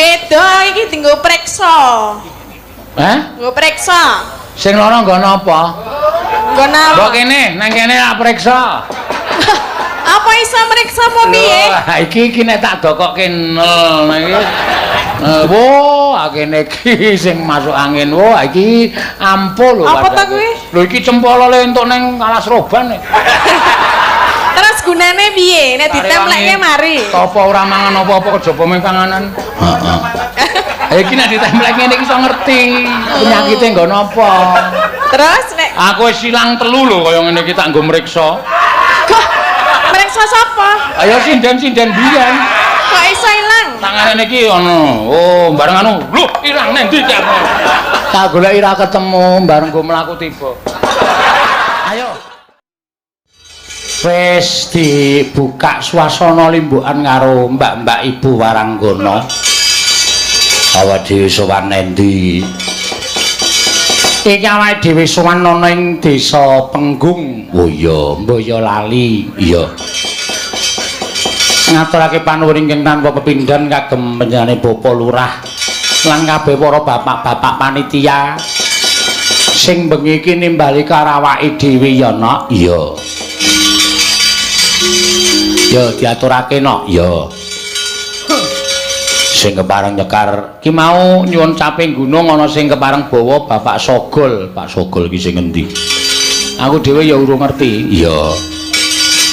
Beda iki dienggo preksa. Hah? Nggo preksa. Sing lara nggo napa? Nggo napa? Mbok kene, nang kene tak preksa. Apa iso mreksa apa piye? Lho, iki iki nek tak dokokke nol iki. Wo, kene iki sing masuk angin. Wo, iki ampuh lho. Apa ta kuwi? Lho iki cempala le entuk ning Alas Roban. Terus gunane piye? Nek ditempleke mari. Apa ora mangan apa-apa kejaba mung panganan. Heeh. Iki nek ditemplek ngene iki iso ngerti penyakite nggo napa. Terus nek aku wis ilang telu lho kaya ngene iki tak nggo mriksa. Kok mriksa sapa? Ayo sinden-sinden biyen. Kok iso ilang? Tangane niki ana. Oh, bareng anu. Lho, ilang nang ndi iki aku? Tak goleki ra ketemu, bareng go mlaku tiba. Ayo. Wis dibuka swasana limbukan karo mbak-mbak ibu waranggana. Awak dhewe sowan endi? Iki awake dhewe sowan ana ing desa Penggung. Oh iya, mbok ya lali. Iya. Ngaturake panuwun ingkang tanpa pepindhan kagem panjenengane Bapak Lurah lan kabeh para bapak-bapak panitia sing bengi iki nimbali karo awake dhewe ya, Nok. Iya. Ya diaturake, Nok. Ya. Sing kepareng nyekar ki mau nyuwun caping gunung ana sing kepareng bawa Bapak Sogol. Pak Sogol ki sing ngendi? Aku dhewe ya urung ngerti. Iya.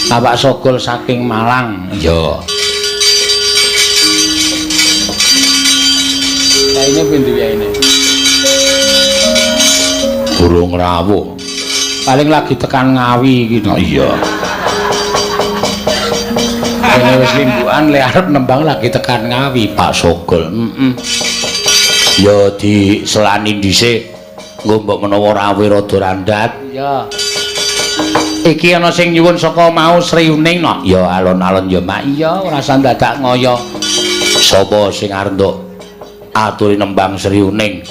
Bapak Sogol saking Malang. Iya. Kaine pundi yaine? Burung rawuh. Paling lagi tekan Ngawi iki no. Iya. Kene wis limbukan le arep nembang lagi tekan Ngawi Pak Sogol. Heeh. Ya diselani dhisik. Engko mbok menawa rawuh rada randat. Iya. Iki ana sing nyuwun saka mau Sri Uning no. Ya alon-alon ya Mak. Iya, ora usah dadak ngoyo. Sapa sing arep nduk aturi nembang Sri Uning?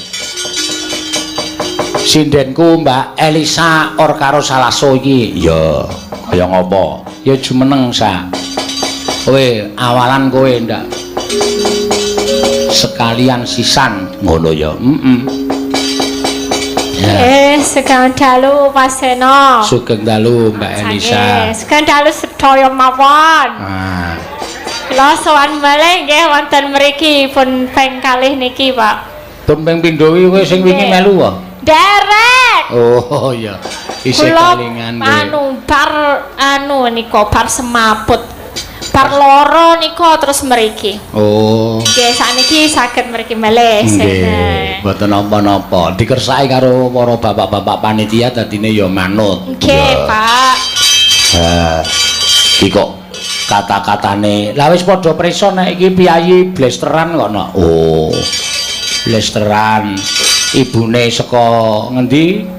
Sindenku Mbak Elisa or karo Salaso iki. Ya, kaya ngopo? Ya jumeneng sa. Kowe awalan kowe ndak sekalian sisan ngono ya. Heeh. Sugeng dalu Mas Seno. Sugeng dalu Mbak Elisa. Sugeng dalu sedaya mawon. Ah. Kula sowan malih nggih wonten mriki pun ping kalih niki, Pak. Pun ping pindho iki kowe sing wingi melu wae? Derek. Oh iya. Isih kelingan kowe. Anu bar anu nika bar semaput. Bar loro nika terus mriki. Oh. Nggih, sakniki saged mriki malih. Nggih, mboten napa-napa. Dikersaki karo para bapak-bapak panitia dadine ya manut. Nggih, Pak. Ha. Iki kok kata-katane. Lah wis padha prisa nek iki piyayi blesteran kok no. Oh. Blesteran. Ibune saka ngendi?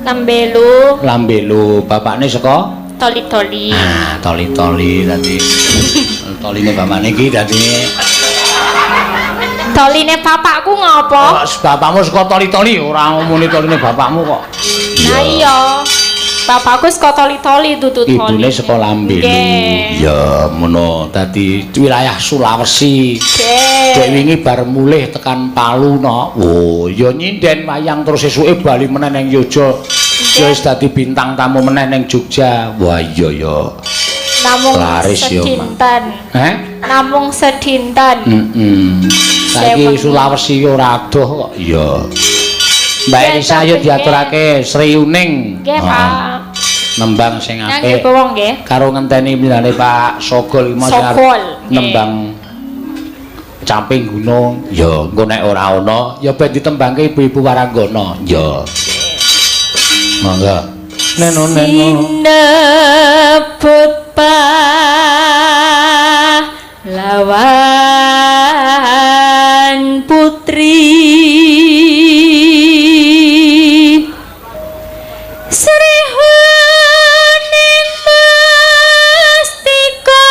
Lambelu. Lambelu. Bapakne saka Toli-toli. Ah, toli-toli tadi. Toline bapakne iki dadi Toline bapakku ngopo? Oh, bapakmu saka toli-toli ora ngomongin toline bapakmu kok. Nah iya. Bapakku saka toli-toli dudu toli. Ibune saka Lambelu. Ya, ngono. Dadi wilayah Sulawesi. Nggih. Dek wingi bar mulih tekan Palu no. Oh, ya nyinden wayang terus esuke bali meneh ning Yogya. Ya wis dadi bintang tamu meneh ning Jogja. Wah iya ya. Namung laris ya, sedinten. Heh? Namung sedinten. Heeh. Saiki Sulawesi ora adoh kok. Iya. Mbak Elisa yo diaturake Sri Uning. Nggih, Pak. Nembang sing apik. Nggih. Karo ngenteni milane Pak Sogol iki nembang Camping Gunung. Ya, engko nek ora ana ya ben ditembangke ibu-ibu waranggana. Ya. Monggo. Neno neno. Sinebut pahlawan putri Sri Huning Mustika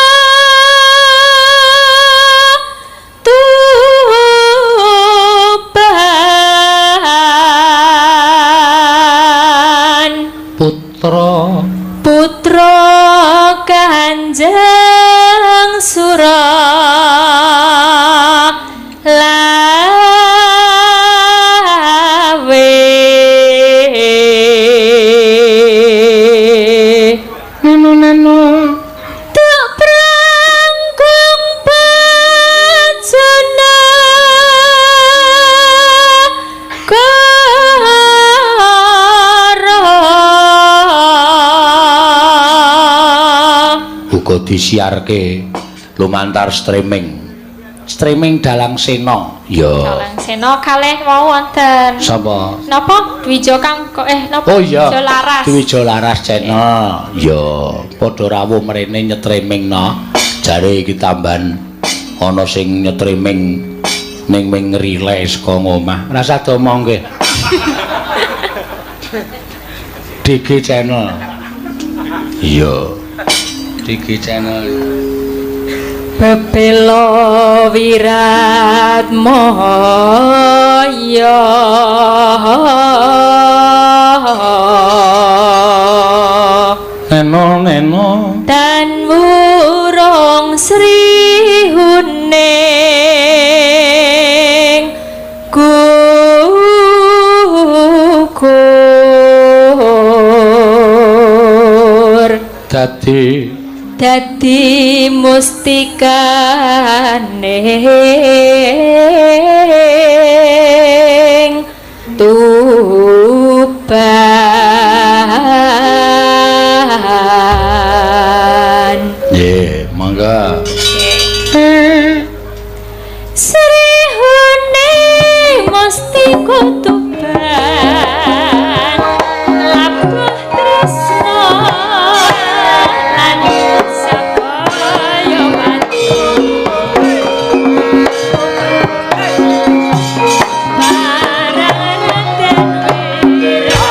Tuban Putra Putra Kanjeng Surat uga disiarke lumantar streaming. Streaming Dalang Sena. Ya. Dalang Sena kalih wau wonten. Sapa? Napa? Dwijo Kang kok napa? Oh iya. Dwijo Laras. Dwijo Laras channel. Ya, padha rawuh mrene nyetriming no. Jare iki tambahan ana sing nyetriming ning ming relay saka ngomah. Rasah diomongke. DG channel. Iya. DG channel. Bebelo wirat moyo Neno neno dan wurung Sri Huning gugur dadi dadi mustikane Tuban. Nggih, mangga. Sri Huning mustika Tuban labuh tresna lan sakaya watu marang Raden Wira.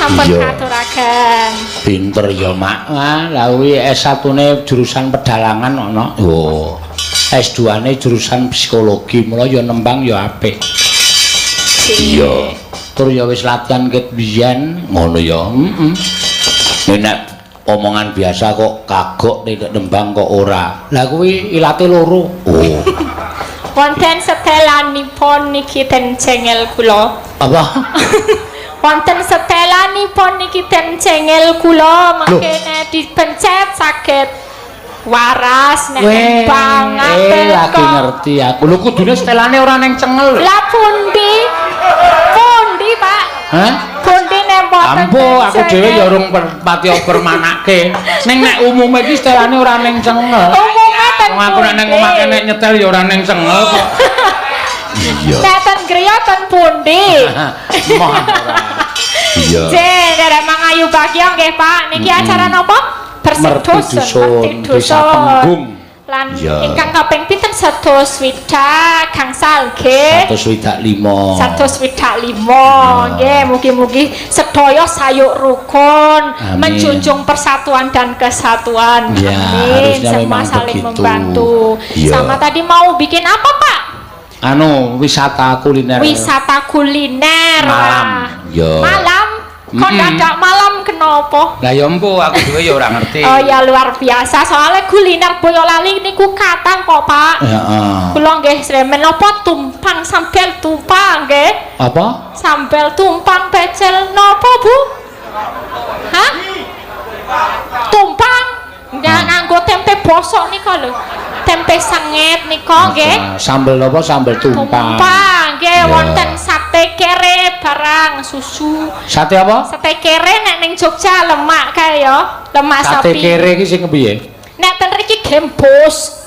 Sampun Iya. katuraken. Pinter ya, Mak. Ah, lah kuwi S1-ne jurusan pedalangan ana. Oh. S2-ne jurusan psikologi, mula ya nembang ya apik. Iya. Tur ya wis latihan ket biyen, ngono ya. Heeh. Nek omongan biasa kok kagok, nek nembang kok ora. Lah kuwi ilate loro. Oh. Wonten setelanipun niki ten cengel kula. Apa? Wonten setelanipun niki ten cengel kula, mangkene dipencet saged waras nek nembang ngaten lagi kok. Ngerti aku. Lho, kudune setelane ora ning cengel lho. Lah pundi? Pundi, Pak? Hah? Pundi nek mboten Ampuh, ten aku dhewe cengel? Ya urung patiya permanake. Ning nek umume iki setelane ora ning cengel. Umume ten Wong aku nek ning omah pundi? Nek nyetel ya ora ning cengel kok. Iya. Nek ten griya ten pundi? Moh ora. Iya. J, derek mangayu bagya nggih, Pak. Niki acara napa? Bersih Merti dusun, Dusun, Merti Desa Dusun. Penggung. Lan Iya. ingkang kaping pinten? 160 gangsal nggih. 165. 165 nggih, mugi-mugi sedaya sayuk rukun, Amin. menjunjung persatuan dan kesatuan. Ya, Amin. harusnya Semua memang saling begitu. membantu. Iya. Sama tadi mau bikin apa, Pak? Anu, wisata kuliner. Wisata kuliner. Malam. Wah. Ya. Malam. Kok dadak malam kenapa? Lah ya empu, aku dhewe ya ora ngerti. Oh ya, luar biasa, soalnya kuliner Boyolali niku kathah kok, Pak. Heeh. Kula nggih sremen napa tumpang, sambel tumpang nggih. Apa? Sambel tumpang pecel napa, Bu? Hah? Tumpang nggak nganggo tempe bosok nika lho. Tempe senget nika nggih. Sambel apa? Sambel tumpang. Tumpang nggih, Ya. wonten sate kere barang susu. Sate apa? Sate kere nek ning Jogja lemak kae ya, lemak Sate sapi. kere iki sing kepiye? Nek ten mriki gembos.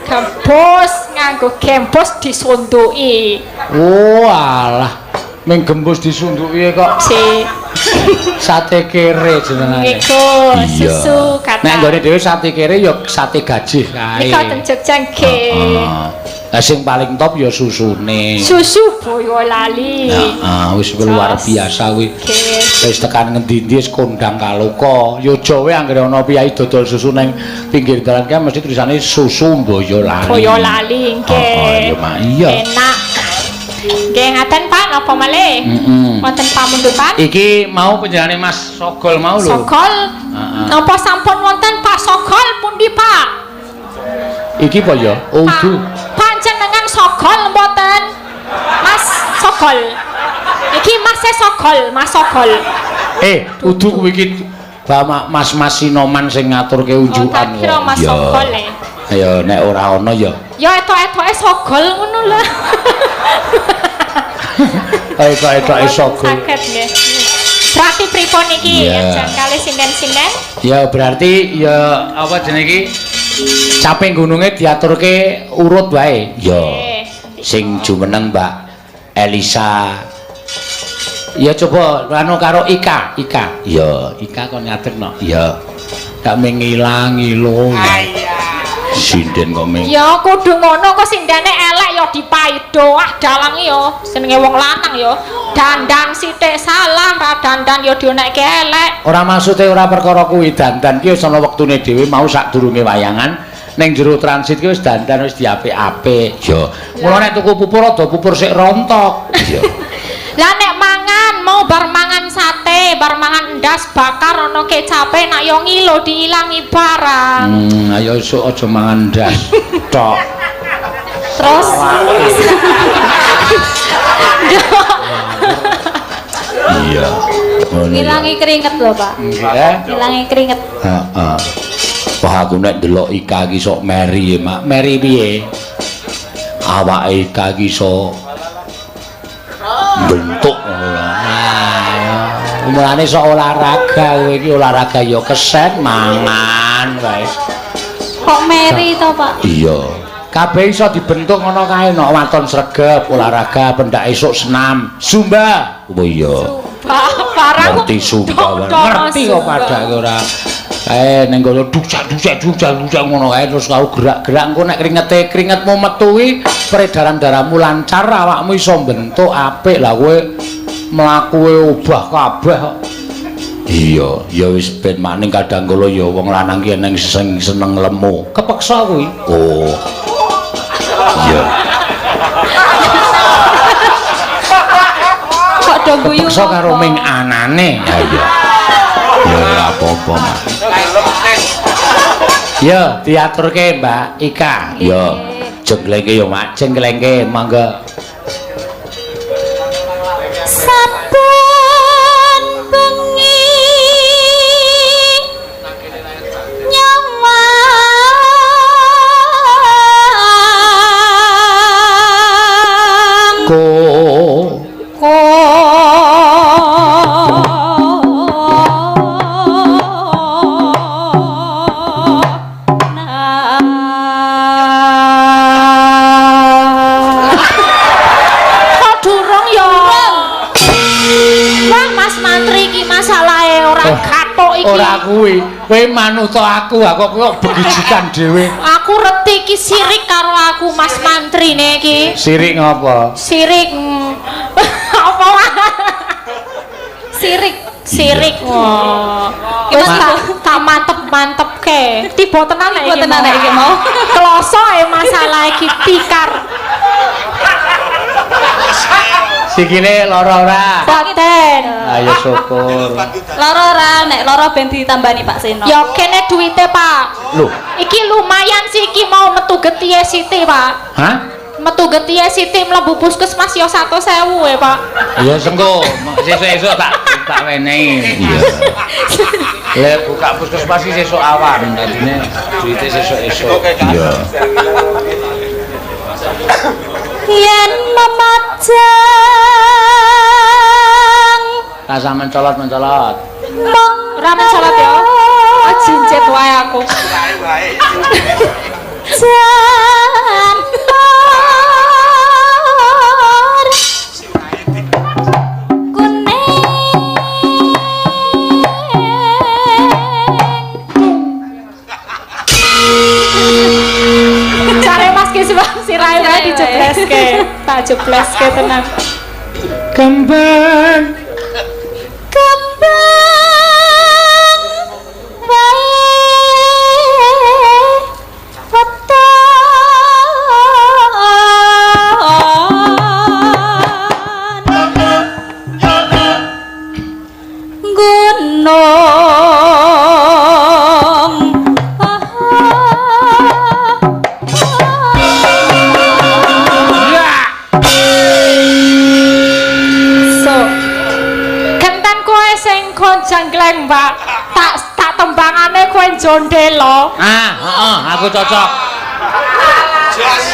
Gembos, nganggo gembos disunduki. Oh, alah. Ming gembus disunduki kok Si sate kere jenengane. Niku susu kathah. Nek nggone dhewe sate kere ya sate gajih kae. Nika ten Jogja nggih. Heeh. Lah sing paling top ya susune. Susu Boyolali. Heeh, wis luar Jos. biasa kuwi. Nggih. Wis tekan ngendi-endi wis kondang kaloka. Ya aja wae anggere ana priyayi dodol susu ning pinggir dalan kae mesti tulisane susu Boyolali. Boyolali nggih. Heeh, ya Mak, iya. Enak. Nggih ngaten, Pak, napa malih? Wonten pamundutan? Iki mau penjenengane Mas Sogol mau lho. Sogol. Heeh. Napa sampun wonten Pak Sogol pundi, Pak? Iki apa ya? Oh, Pak, udu. panjenengan Sogol mboten? Mas Sogol. Iki Mas e Sogol, Mas Sogol. Eh, udu kuwi iki Bapak Mas-mas Sinoman sing ngaturke Oh, unjukan tak kira Mas Iya. Sogol e. Ayo nek ora ana ya. Ya etok-etoke Sogol ngono lho. Etok-etoke Sogol. Saged nggih. Berarti pripun iki? Iya. Ajeng kalih sinden-sinden? Ya berarti ya apa jenenge iki? Caping gununge diaturke urut wae. Ya. Nggih. Sing jumeneng Mbak Elisa. Ya coba anu karo Ika, Ika. Ya, Ika kon ngadeg no. Ya. Gak mengilang ngilo. Sinden kok ming. Ya kudu ngono kok, sindene elek ya dipaido. Ah, dalange ya senenge wong lanang ya. Dandan sithik salah, ra dandan ya dionekke elek. Ora, maksude ora perkara kuwi, dandan ki wis ana wektune dhewe. Mau sadurunge wayangan ning jero transit ki wis dandan, wis diapik-apik. Ya. Mula nek tuku pupur rada pupur sik rontok. Ya. Lah nek mangan mau bar mangan sate, bar mangan endas bakar ana kecape nak yo ngilo diilangi barang. Ayo esuk aja mangan ndas. Tok. Terus Iya. Ngono ya. Ngilangi keringet lho, Pak. Nggih. Ngilangi keringet. Heeh. Wah, aku nek ndelok Ika iki sok meri ya, Mak. Meri piye? Awake Ika iki sok bentuk ngono lho. Nah, mulane sok olahraga kowe iki, olahraga ya kesen mangan wae. Kok meri to, Pak? Iya. Kabeh iso dibentuk ngono kae, nek waton sregep olahraga, pendak esuk senam, zumba. Oh iya. Barang Ngerti zumba. Ngerti kok padake ora. Kae ning kono duksak duksak duksak duksak ngono kae, terus kau gerak-gerak, engko nek kringete kringetmu metu kuwi peredaran darahmu lancar, awakmu iso bentuk apik. Lah kowe mlakuwe obah kabeh kok. Iya, ya wis ben maning kadang kala ya wong lanang ki eneng sing seneng lemu. Kepeksa kuwi. Oh. Iya. Kok do guyu. Kepeksa karo ming anane. Ya iya. Ya ora apa-apa, Mas. Ya, diaturke Mbak Ika. Ya. Jengglengke ya, Mak. Jengglengke mangga. Saben bengi nyawang Ko ko Kok durung ya? Wah, Mas Mantri iki masalahe ora kathok iki. Ora kuwi. Kowe manut aku, aku kok begijikan dhewe. Aku reti iki sirik karo aku Mas Mantri ne iki. Sirik ngopo? Sirik. Apa wae? Sirik. Sirik. Wah. Wis tak mantep-mantepke. Tiba tenan nek Tiba tenan nek iki mau. Kloso e masalah iki tikar. Sikile lara ora? Boten. Ayo syukur. Lara ora nek lara ben ditambani Pak Seno. Ya kene duwite, Pak. Loh, Iki lumayan sih iki mau metu getihe siti, Pak. hah? Metu getihe siti mlebu puskesmas ya 100.000 e, Pak. Ya sengko, sesuk-esuk tak wenehi. Iya. Lah buka puskesmas iki sesuk awan, dadine duwite sesuk-esuk. Iya. Yen memajang Rasa mencolot-mencolot. mong Ora mencolot ya. Oh, jincit wae aku. janur kuning. Care Mas ki sirahe wae dijebleske. Tak jebleske tenan. Kembang Kembang wae weton gunung So. Genten kowe sing kon jenggleng, Mbak. Tak tembangane kowe jondelo. Ah, heeh, aku cocok.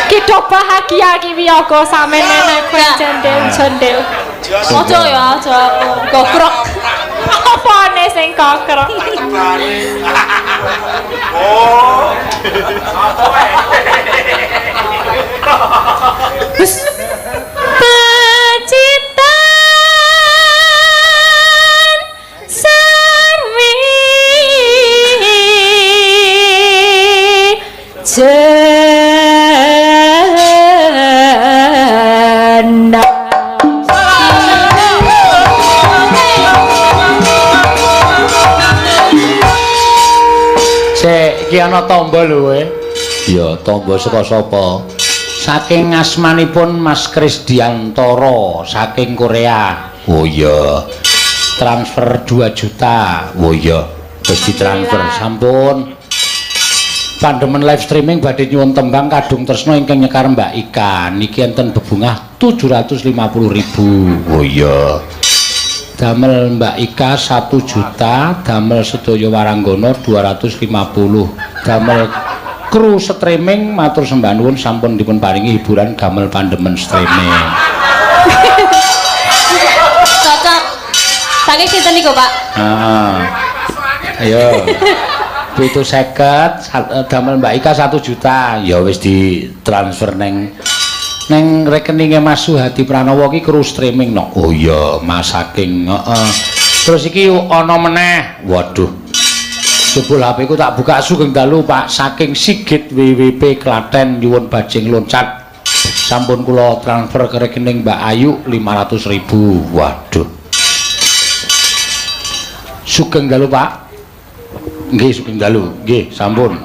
Ki do bahagia ki wiyaga samene nek kowe jondel-jondel. Ojo ya, ojo aku gokrok. Apane sing kokrok? Pecitan sarwi Jena. Sik, iki ana tamba lho kowe. Ya, tamba saka sapa? Saking asmanipun Mas Krisdiantoro saking Korea. Oh iya. Transfer 2 juta. Oh iya, wis ditransfer sampun. Pandemen live streaming badhe nyuwun tembang Kadung Tresna ingkang nyekar Mbak Ika. Niki enten bebungah 750.000. Oh iya. Damel Mbak Ika 1 juta, damel sedaya waranggana 250. Damel kru streaming matur sembah nuwun sampun dipun paringi hiburan gamel pandemen streaming. Cocok. Saking sinten niku, Pak? Heeh. Ayo. 750 damel Mbak Ika 1 juta. Ya wis ditransfer neng rekeninge Mas Suhadi Pranowo ki kru streaming no. Oh iya, Mas saking heeh. Terus iki ana meneh. Waduh. Jebul HP ku tak buka sugeng dalu Pak saking Sigit WWP Klaten nyuwun bajing loncat. Sampun kula transfer ke rekening Mbak Ayu 500.000. Waduh. Sugeng dalu, Pak. Nggih, sugeng dalu. Nggih, sampun.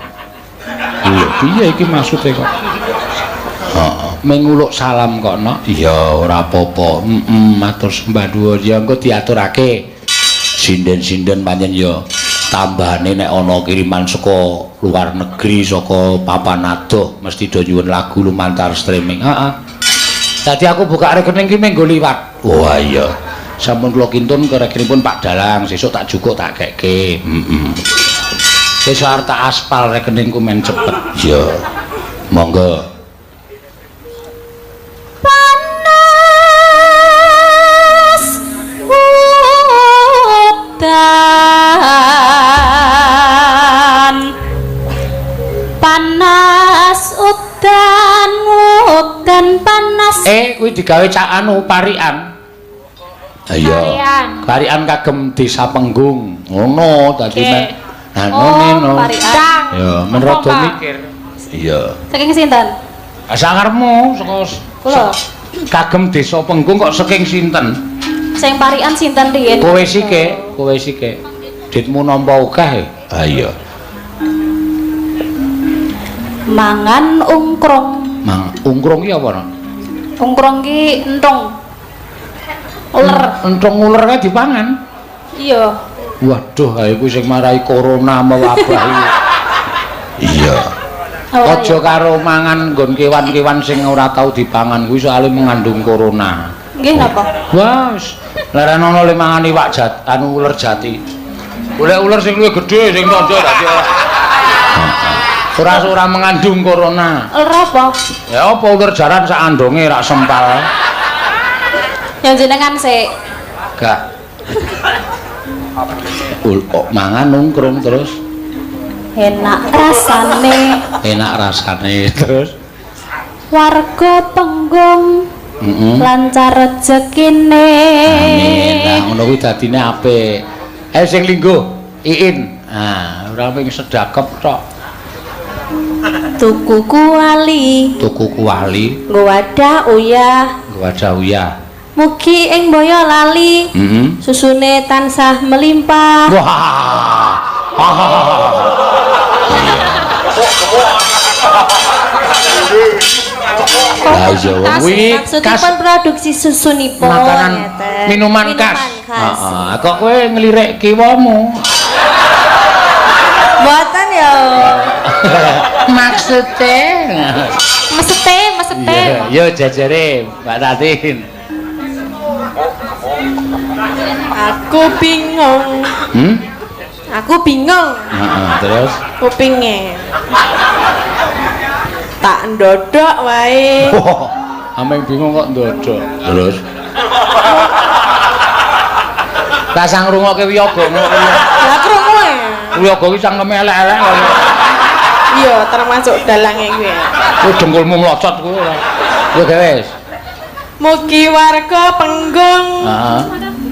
Lho, piye iki maksude kok? Heeh, menguluk salam kok, Nok. Iya, ora apa-apa. Heeh, matur sembah nuwun. Ya engko diaturake. Sinden-sinden pancen ya tambahane nek ana kiriman saka luar negeri, saka papan adoh, mesti do nyuwun lagu lumantar streaming. Heeh. Dadi aku buka rekening ki menggo liwat. Wah iya. Sampun kula kintun ke rekeningipun Pak Dalang, sesuk tak jukuk tak kekke. Heeh. Sesuk arep tak aspal rekeningku men cepet. Iya. Monggo. Panas udan, panas udan, udan panas. Kuwi digawe cak anu parikan. Iya. Parikan. Parikan kagem Desa Penggung. Ngono dadi Oke. men anu Oh, neno. parikan. Dang. Ya, men Apa, rada Mbak? mikir. Iya. Saking sinten? Sakarmu saka Kula. Kagem Desa Penggung kok saking sinten? Sing parikan sinten riyin? Kowe sike, kowe sike. Ditmu nampa akeh. Ha iya. Mangan ungkrung. Mang ungkrung ki apa, Nok? Ungkrung ki entung. Uler. Entung uler kae dipangan. Iya. Waduh, ha iku sing marai corona mewabah iki. Iya. Oh, Aja iya. karo mangan nggon kewan-kewan sing ora tau dipangan kuwi soalé mengandung corona. Nggih napa? Wah, wis leren ana le mangan iwak jat, anu uler jati. Golek uler sing luwih gedhe sing tondo dadi ora. Ora ora mengandung corona. Uler apa? Ya apa uler jaran sak andonge rak sempal. Yang jenengan sik. Gak. Ul, oh, mangan nungkrung terus Enak rasane. Enak rasane terus. Warga Penggung lancar rezekine. Amin. Lah ngono kuwi dadine apik. Ayo sing lingguh, Iin. Ah, ora ping sedakep tok. Tuku kuali, Tuku kuali, nggo wadah uyah, nggo wadah uyah. Mugi ing Boyolali susune tansah melimpah. Wah. Lah iya wong kuwi Maksudipun produksi susunipun makanan ngeten. minuman khas. Khas. Heeh, kok kowe nglirik kiwamu? Mboten ya. Maksude. Mesete, mesete. Iya, yo jajare Mbak Tatin. Aku bingung. Hmm? Aku bingung. Heeh, terus Kupinge. Tak ndodok wae. Wah, ameng bingung kok ndodok. Terus tak sang ngrungokke wiyaga ngono kuwi. Lah krungu e. Wiyaga ki cangkeme elek-elek kaya. Iya, termasuk dalange kuwi. Kuwi dengkulmu mlocot kuwi ora. Yo gawe wis. Mugi warga Penggung Heeh.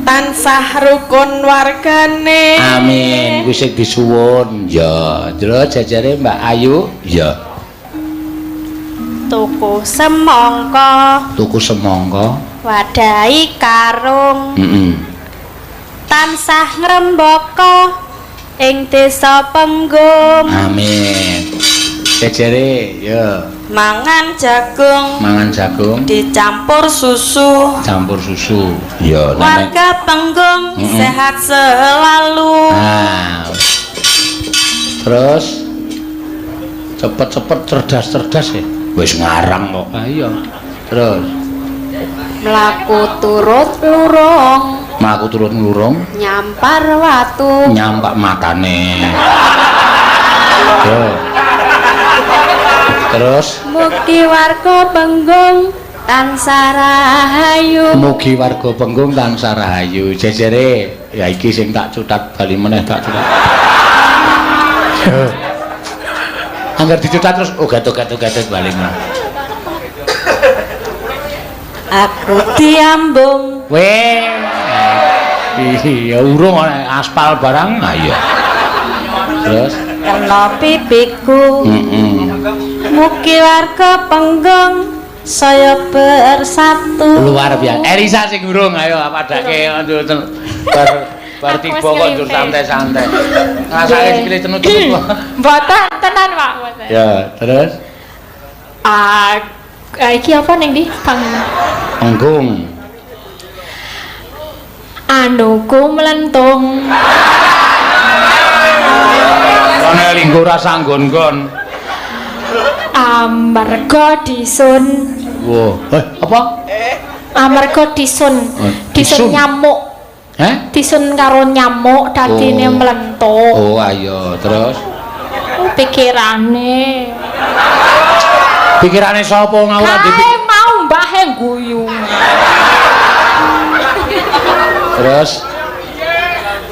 tansah rukun wargane. Amin. Kuwi sing disuwun. Ya, terus jajare Mbak Ayu. Ya, Tuku semangka, tuku semangka. wadahi karung, Heeh. tansah ngrembaka ing Desa Penggung. Amin. Jajare ya, Mangan jagung mangan jagung dicampur susu. Campur susu. Ya, nek Warga Penggung sehat selalu. Nah. Terus cepet-cepet cerdas-cerdas ya. Wis ngarang kok. Ah iya. Terus Mlaku turut lurung, mlaku turut nglurung nyampar watu. Nyampak matane. Yo. Terus Mugi warga Penggung tansah rahayu. Mugi warga Penggung tansah rahayu. Jejere ya iki sing tak cutat bali meneh tak cutat. Angger dicutat terus oh gatot-gatot bali meneh. Aku diambung. Weh. Iya urung ana aspal barang. Ah iya. Terus Kena pipiku. Heeh. Mugi warga Penggung saya bersatu. Luar biasa. Elisa sing urung ayo padake bar Bar Aku tiba wis kok njur ngelimping. Santai-santai. Ngrasake sikile cenut-cenut kok. Mboten tenan, Pak, mboten. Ya, terus Ah, iki apa ning ndi? Pang panggung. Anuku mlentung. Kene linggo ora sanggon-gon. Amarga disun. Wah, eh apa? Amarga disun. Oh, Disun disun. nyamuk. Heh? Disun karo nyamuk dadine Oh. mlentung. Oh, ayo, terus Oh, pikirane. Pikirane sapa ngawur Kae dipikir. Mau mbahe guyu. Terus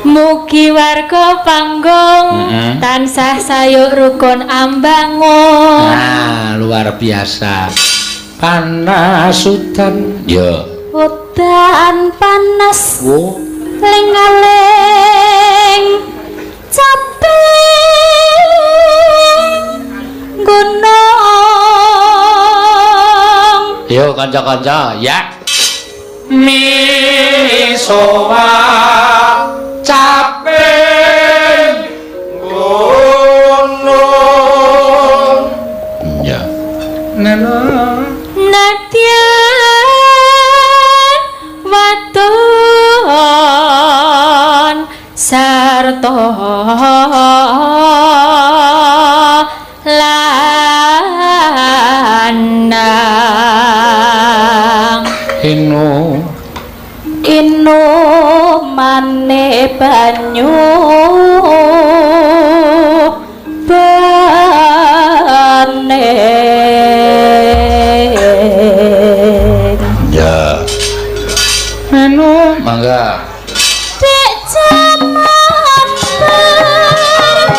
Mugi warga panggung tansah sayuk rukun ambangun. Nah, luar biasa. Panas udan. Ya. Udan panas Wo. Ling-aling caping gunung. Yo kanca-kanca, ya. Misowa caping gunung. Ya. Nena. Nadyan waton sarta lanang. Inu. Inumane banyu bening. Ya. Anu, mangga. Dek jaman berjuang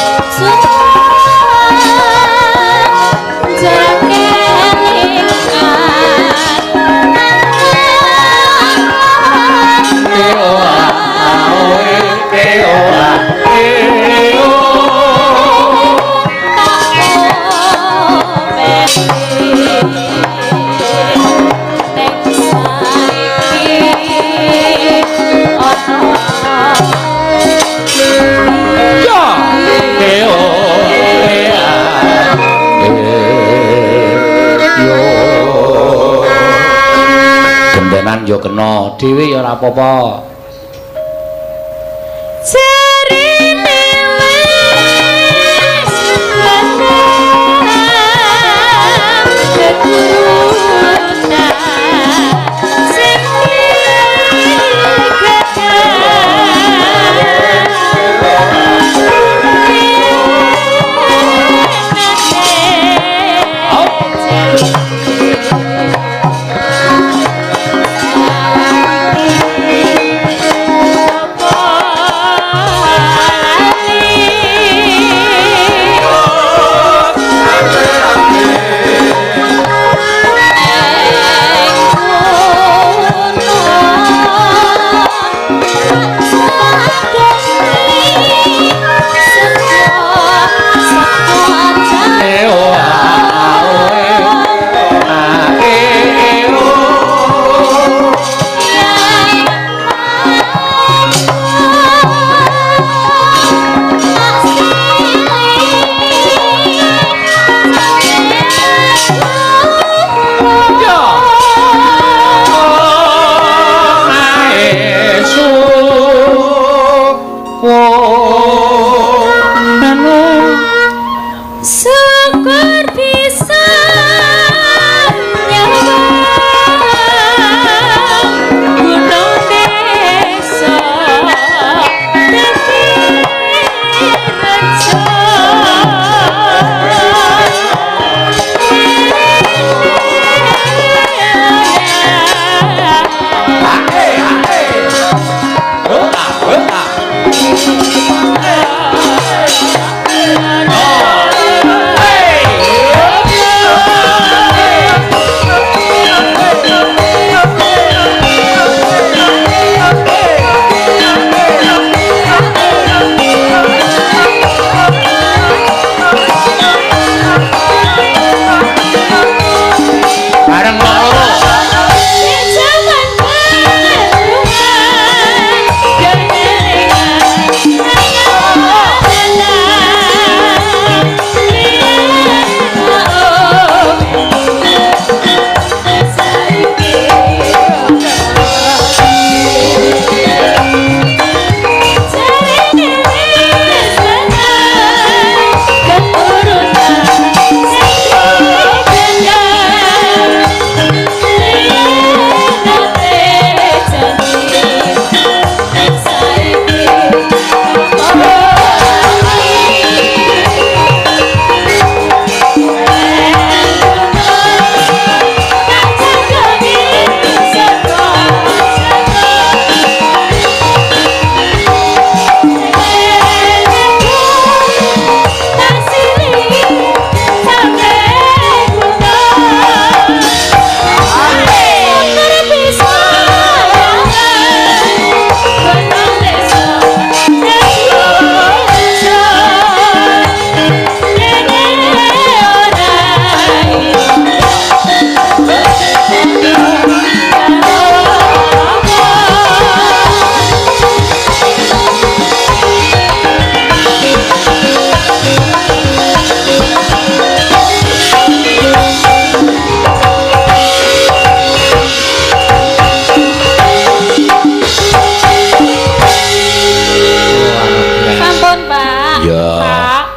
Yo. Gentenan yo kena, dhewe ya ora apa-apa. Jarine wis menang keturunan sing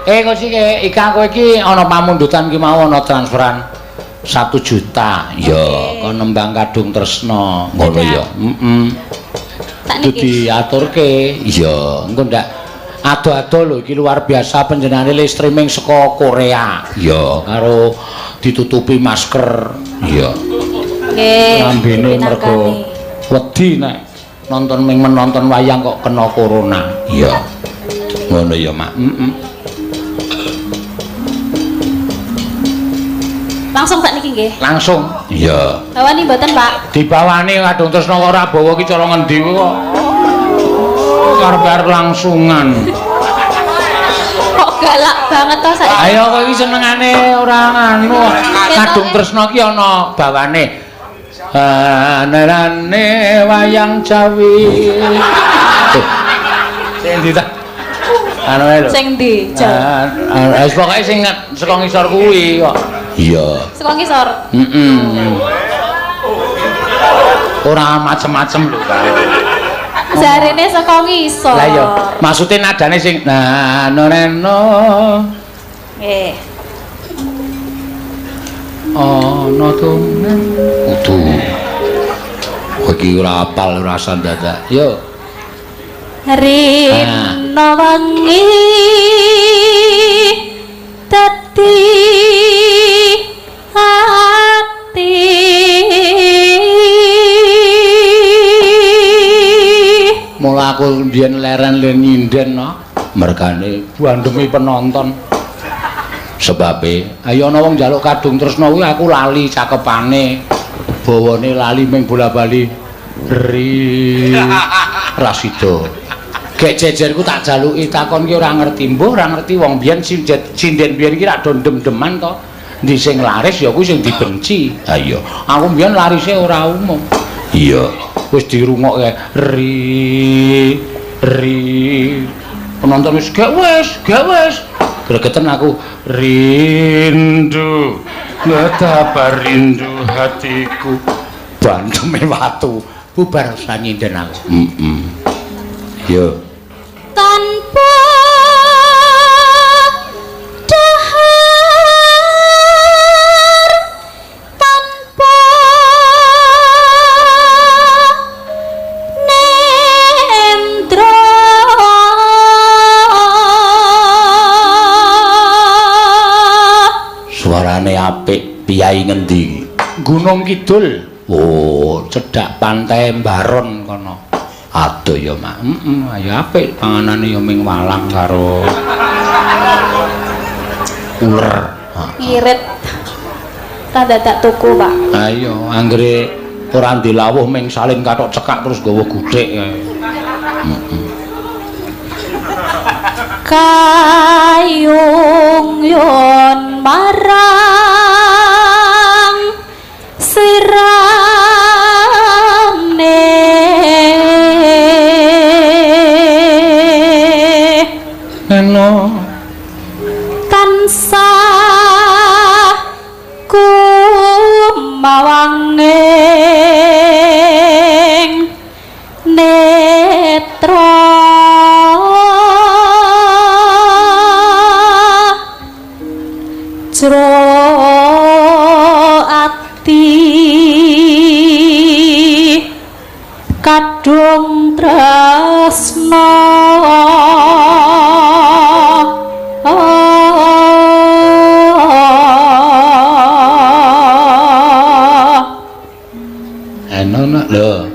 Kok sik iki aku iki ana pamundutan ki mau ana transferan 1 juta. Ya, kon nembang Kadung Tresna. Ngono ya. Heeh. Tak Itu niki. diaturke. Iya, engko ndak ado-ado lho iki luar biasa panjenengane le streaming saka Korea. Iya, karo ditutupi masker. Iya. Nggih. Lambene mergo wedi nek nonton ming menonton wayang kok kena corona. Iya. Ngono ya, Mak. Heeh. Langsung sak niki nggih. Langsung. Iya. Bawani mboten, Pak? Dibawani Kadung Tresna kok ora bawa ki cara ngendi kok. Arep-arep langsungan. Kok galak banget to saiki? Ayo kok iki senengane ora nganu. Kadung Tresna ki ana bawane. Anerane wayang Jawi. Sing ndi ta? Anu ae lho. Sing ndi? Wis pokoke sing saka ngisor kuwi kok. Iya. Saka ngisor. Heeh. Ora macem-macem lho, Pak. Jarene saka ngisor. Lah iya, maksude nadane sing na no reno Nggih. ana tumen. Kudu. Kowe iki ora apal ora dadak. Yo. Rino wengi dadi ati. Mula aku mbiyen leren le nyinden no. Mergane bandemi penonton. Sebabe ayo ana wong njaluk Kadung Tresna kuwi aku lali cakepane. Bawane lali ming bola-bali ri Rasido. Gek jejerku tak jaluki takon ki ora ngerti, mbuh ora ngerti wong biyen sinden biyen ki rak do ndem-ndeman to. Ndi sing laris ya kuwi sing dibenci. Ha iya, aku biyen larise ora umum. Iya, wis dirungokke ri ri. Penonton wis gek wis, gek wis. Gregeten aku rindu, betapa rindu hatiku. Bandeme watu bubar sanyinden aku. Heeh. Yo. Tanpa dahar, tanpa nendra, Suarane apik, piyai ngendi? Gunung Kidul. Oh, cedhak pantai Baron kono. Aduh ya, Mak. Heeh, ya apik panganane ya ming walang karo uler. Ngirit. Ta dadak tuku, Pak. Ayo, anggere ora ndilawuh ming salin kathok cekak terus nggawa guthik kae. Heeh. Kayung yon marang sirane Neno tansah kumawanging netra jero ati kadung tresna. Eno lho,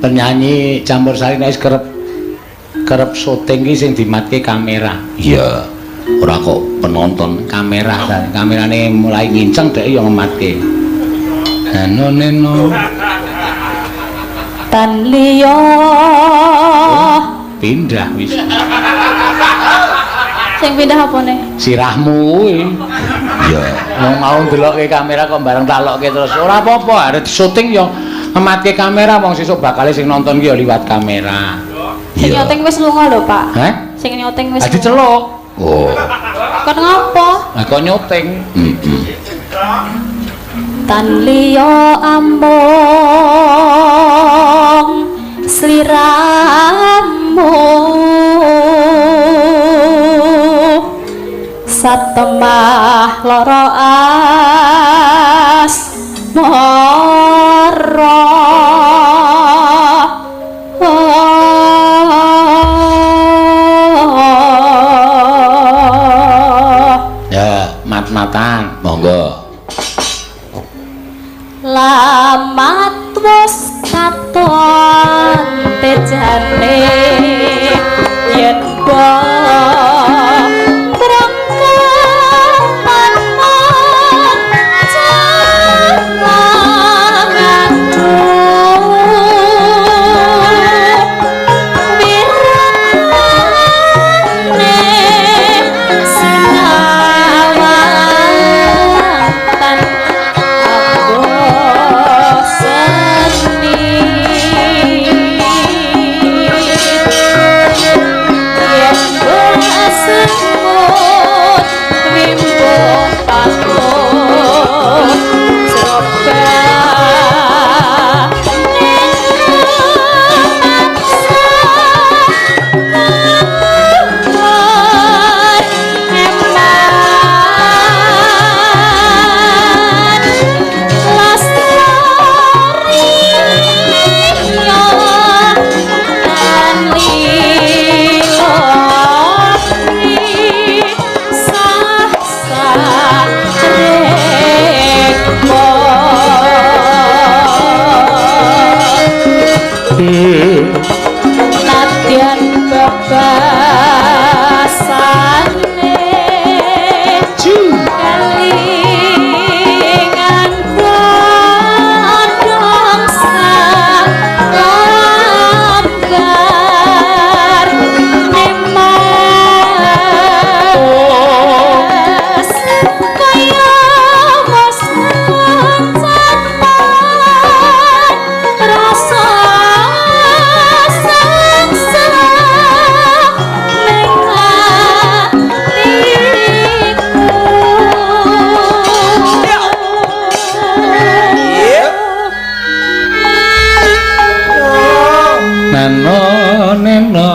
penyanyi campur sari nek kerep kerep syuting ki sing dimatke kamera. Iya. Ora kok penonton, kamera. Kamerane mulai nginceng dhek ya ngematke. Eno neno tan liya pindah wis. Sing pindah apane? Sirahmu kuwi. Iya. Wong mau ndelokke kamera kok bareng tak lokke terus. Ora apa-apa, arep syuting ya ngematke kamera wong sesuk bakale sing nonton ki ya liwat kamera. Sing nyoting wis lunga lho, Pak. Heh? Sing nyoting wis. Ha diceluk. Oh. Kon ngopo? Lah kok nyoting. Heeh. Tan liya amung sliramu Satemah lara asmara. Ya, mat-matan, monggo. Lamat wis katon tejane yen nadyan bebasane kelingan godhong salambar nemas kaya wis kencan rasa sengsara ning atiku. Neno neno.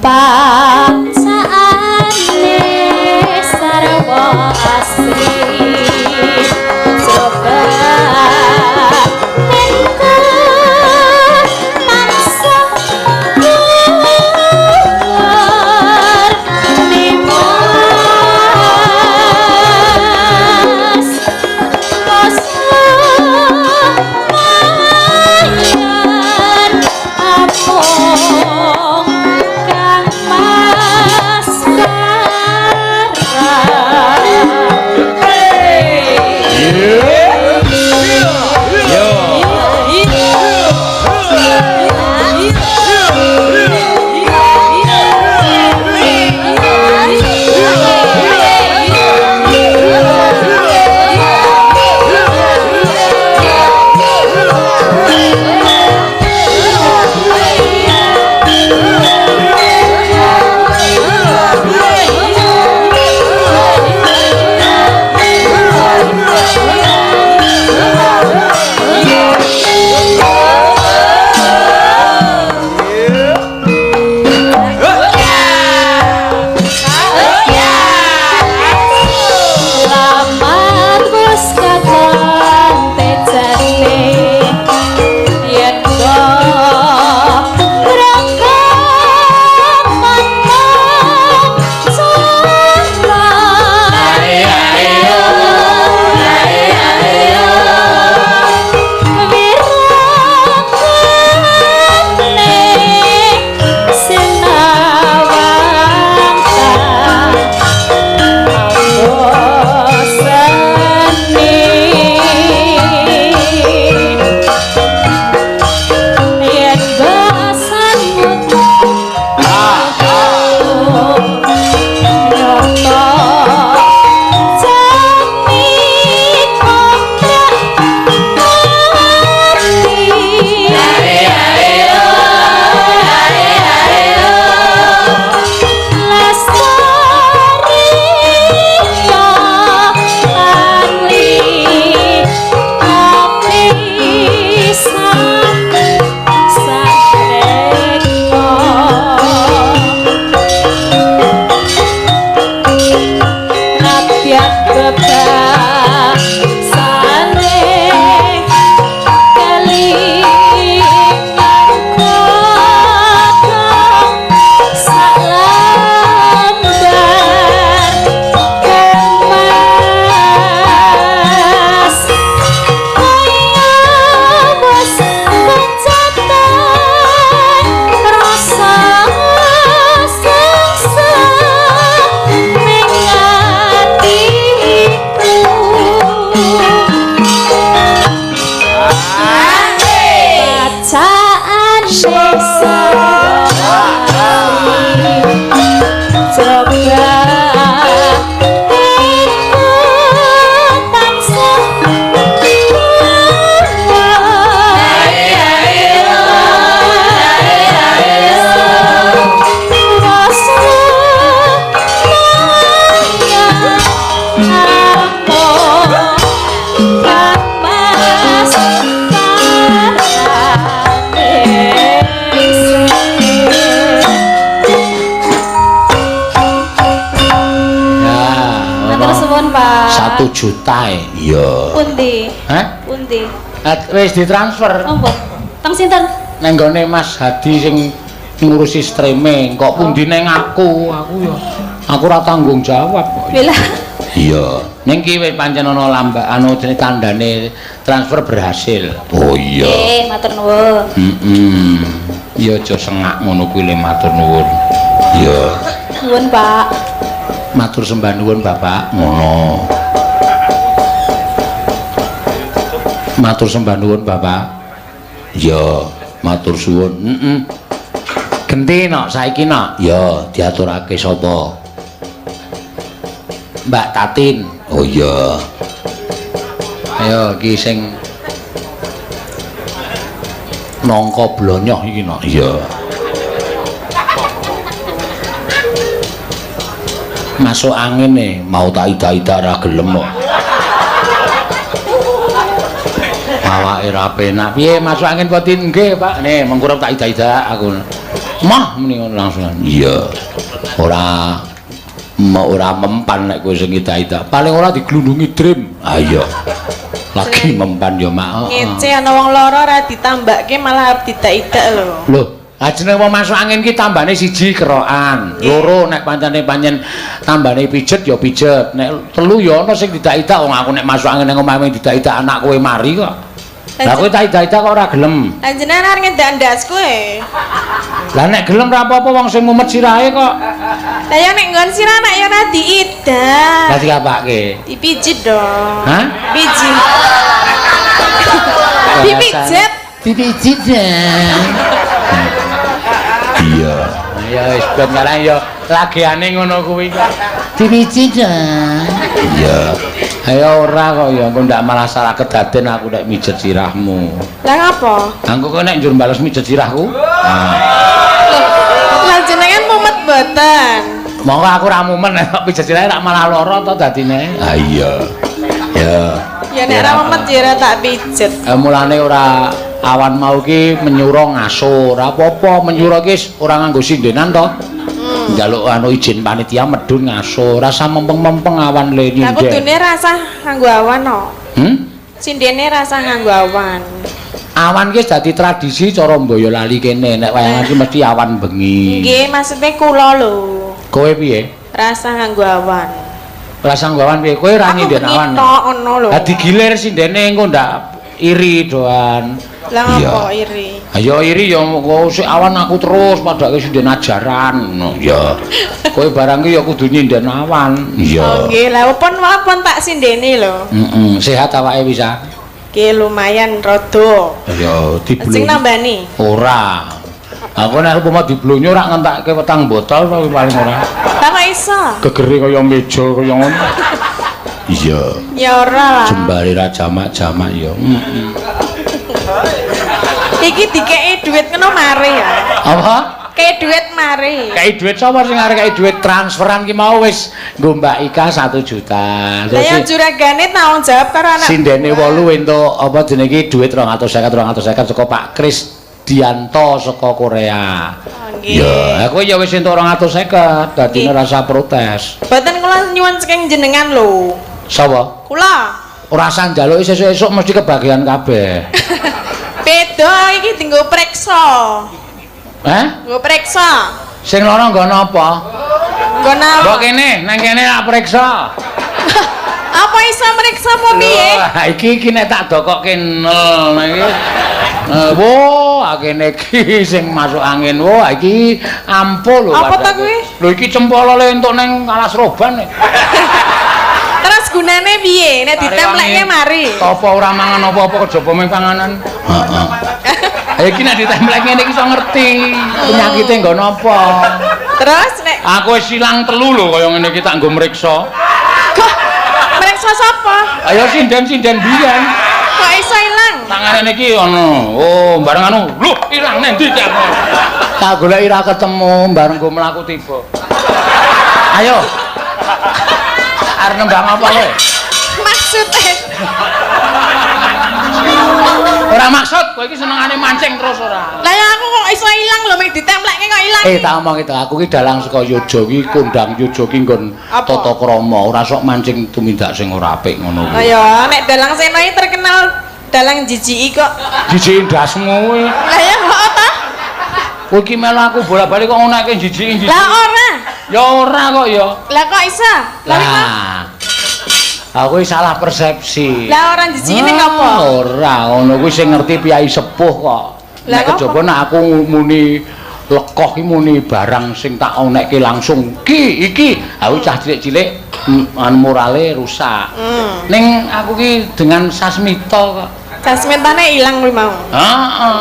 Pacaane sarwa asri coba engko tansah luhur nimas Mayar amung kang mas. 1 juta e. Iya. Pundi? Hah? Pundi? Wis ditransfer. Oh, mbok. Teng sinten? Neng gone Mas Hadi sing ngurusi streaming, kok pundi neng aku? Aku ya aku ora tanggung jawab kok. Bila. Iya. Ning ki wis pancen ana lambak anu jenenge tandane transfer berhasil. Oh iya. Nggih, matur nuwun. Heeh. Ya aja sengak ngono kuwi le matur nuwun. Iya. Nuwun, Pak. Matur sembah nuwun Bapak. Ngono. Matur sembah nuwun Bapak. Iya, matur suwun. Heeh. Genti nok saiki nok. Ya, diaturake sapa? Mbak Tatin. Oh iya. Ayo iki sing nangka blonyoh iki nok. Iya. Masuk angin nih, mau tak ida-ida ra gelem kok. Awake ra penak. Piye masuk angin apa tin? Nggih, Pak. Nih, mengkurep tak ida-ida aku. Mah muni ngono langsung. Iya. Ora ora mempan nek kowe sing ida-ida. Paling ora diglundungi dream. Ah iya. Lagi mempan ya mak. Ngece ana wong lara ora ditambake malah arep didak-idak lho. Lho, ajene wong masuk angin ki tambane siji kerokan, loro nek pancene pancen tambane pijet ya pijet, nek telu ya ana sing didak-idak wong aku nek masuk angin nang omahe didak-idak anak kowe mari kok. Lah kowe tak idak-idak kok ora gelem. Lah jenengan arep ngendak ndasku e. Lah nek gelem ora apa-apa wong sing mumet sirahe kok. Lah ya nek nggon sirah nek ya ora diidak. Lah dikapake? Dipijit dong. Hah? Pijit. Dipijet. Dipijit ya. Iya. Ya wis ben karang ya lagiane ngono kuwi kok. Dipijit ya. Iya. Ayo ora kok ya engko ndak malah salah kedaden aku nek mijet sirahmu. Lah ngapa? Engko kowe nek njur bales mijet sirahku. Ah. Lah jenengan mumet mboten? Monggo aku ora mumet nek pijet sirahe rak malah lara to dadine. Ah iya. Ya. Ya nek ora mumet ya ora tak pijet. Mulane ora awan mau ki menyura ngaso, ora apa-apa menyura ki ora nganggo sindenan to. Njaluk anu izin panitia medun ngaso, rasa mempeng-mempeng awan le Lah nyinden. kudune rasah nganggo awan no. Hmm? Sindene rasah nganggo awan. Awan ki dadi tradisi cara Boyolali kene, nek wayangan ki mesti awan bengi. Nggih, maksudnya kula lho. Kowe piye? Rasah nganggo awan. Rasa nganggo awan piye? Kowe ora Aku nyinden bengi awan. tok ngono lho. Lah digilir sindene engko ndak iri doan. Lah ngopo iri? Ayo iri ya kok sik awan aku terus padake sinden ajaran ngono. Ya. Kowe barang ki ya kudu nyinden awan. Oh nggih, lah pun tak sindene lho. Heeh, sehat awake bisa. Nggih lumayan rada. Ya diblonyo. Sing nambani. Ora. Aku nek upama diblonyo ora ngentake petang botol to paling ora. Lah kok iso? Gegere kaya meja kaya ngono. Iya. Ya ora lah. Jembare ra jamak-jamak ya. Heeh. Iki dikeki dhuwit ngono mari ya. Apa? Kei dhuwit mari. Kei dhuwit sapa sing arep kei dhuwit transferan ki mau wis nggo Mbak Ika 1 juta. Lah ya juragane tanggung jawab karo anak. Sindene 8 entuk apa jenenge iki dhuwit 250 250 saka Pak Kris Dianto saka Korea. Oh, nggih. Ya, aku ya wis entuk 250, dadine Nggih. rasa protes. Mboten kula nyuwun saking jenengan lho. Sapa? Kula. Ora usah njaluk sesuk-esuk mesti kebagian kabeh. Beda iki dienggo preksa. Hah? Nggo preksa. Sing lara nggo napa? Nggo napa? Mbok kene, nang kene tak preksa. Apa iso mriksa apa piye? Lho, iki iki nek tak dokokke nol nah iki. Wo, kene iki sing masuk angin. Wo, iki ampuh lho. Apa ta kuwi? Lho iki cempolo le entuk ning alas roban. Terus gunane piye? Nek ditempleke mari. Apa ora mangan apa-apa kejaba mung panganan. Heeh. Iki nek ditemplek ngene iki iso ngerti penyakite nggo napa. Terus nek Aku wis ilang telu lho kaya ngene iki tak nggo mriksa. kok mriksa sapa? Ayo sinden-sinden biyen. Kok iso ilang? Tangane niki ana. Oh, bareng anu. Lho, ilang nang ndi ki aku? Tak goleki ra ketemu, bareng go mlaku tiba. Ayo. Arep nembang apa kowe? Maksudnya Ora maksud, kowe iki senengane mancing terus ora. Lah ya aku kok iso ilang lho mek ditemplekke kok ilang. Eh tak omong itu, aku ki dalang saka Yojo ki kondang Yojo ki nggon tata krama, ora sok mancing tumindak sing ora apik ngono Lah kuwi. ya nek dalang Seno iki terkenal dalang jijiki kok. Jijiki ndasmu kuwi. Lah ya kok ta? Kowe iki melu aku bolak-balik kok ngonekke jijiki jijiki. Lah ora. Ya ora kok ya. Lah kok iso? Lah Lah. Aku iki salah persepsi. Lah ora jijiki ning apa? Ora, ngono kuwi sing ngerti piyai sepuh kok. Lah Nek kejaba nek aku muni lekoh ki muni barang sing tak onekke langsung ki iki, aku cah cilik-cilik anu morale rusak. Ning aku ki dengan sasmita kok. Sasmitane ilang kuwi mau. Heeh.